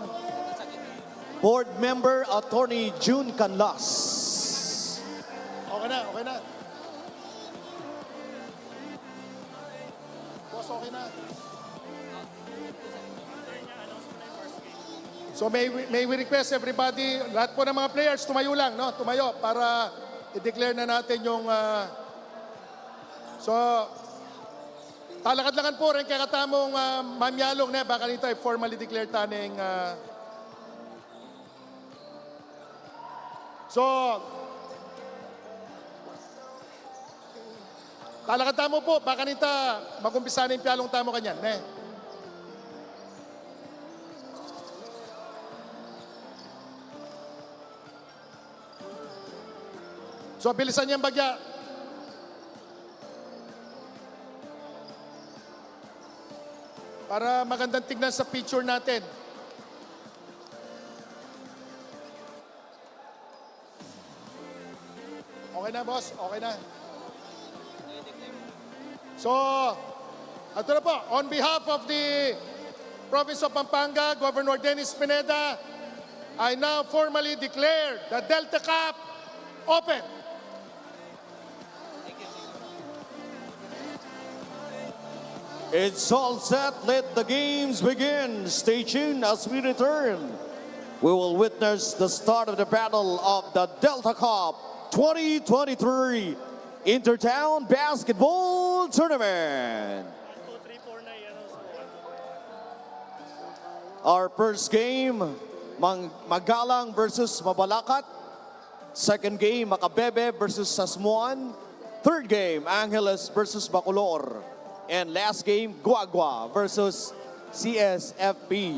Board Member Attorney Jun Canlas. Okay na, okay na. Boss, okay na. So may we, may we request everybody, lahat po ng mga players, tumayo lang, no? Tumayo para i-declare na natin yung, ah, so, talakad-lakad po rin kaya katamong, ah, mamyalong na, baka nito ay formally declare taning, ah, so, talakad tamu po, baka nita mag-umpisa na yung piyalong tamu kanyan, ne? So, bilisan niyang bagya. Para magandang tignan sa picture natin. Okay na, boss? Okay na. So, ito na po, on behalf of the Province of Pampanga, Governor Dennis Pineda, I now formally declare the Delta Cup open. It's all set. Let the games begin. Stay tuned as we return. We will witness the start of the battle of the Delta Cup twenty twenty-three Intertown Basketball Tournament. Our first game, Mang-, Magalang versus Mabalacat. Second game, Macabebe versus Sasmuan. Third game, Angeles versus Bacolor. And last game, Guagua versus C S F P.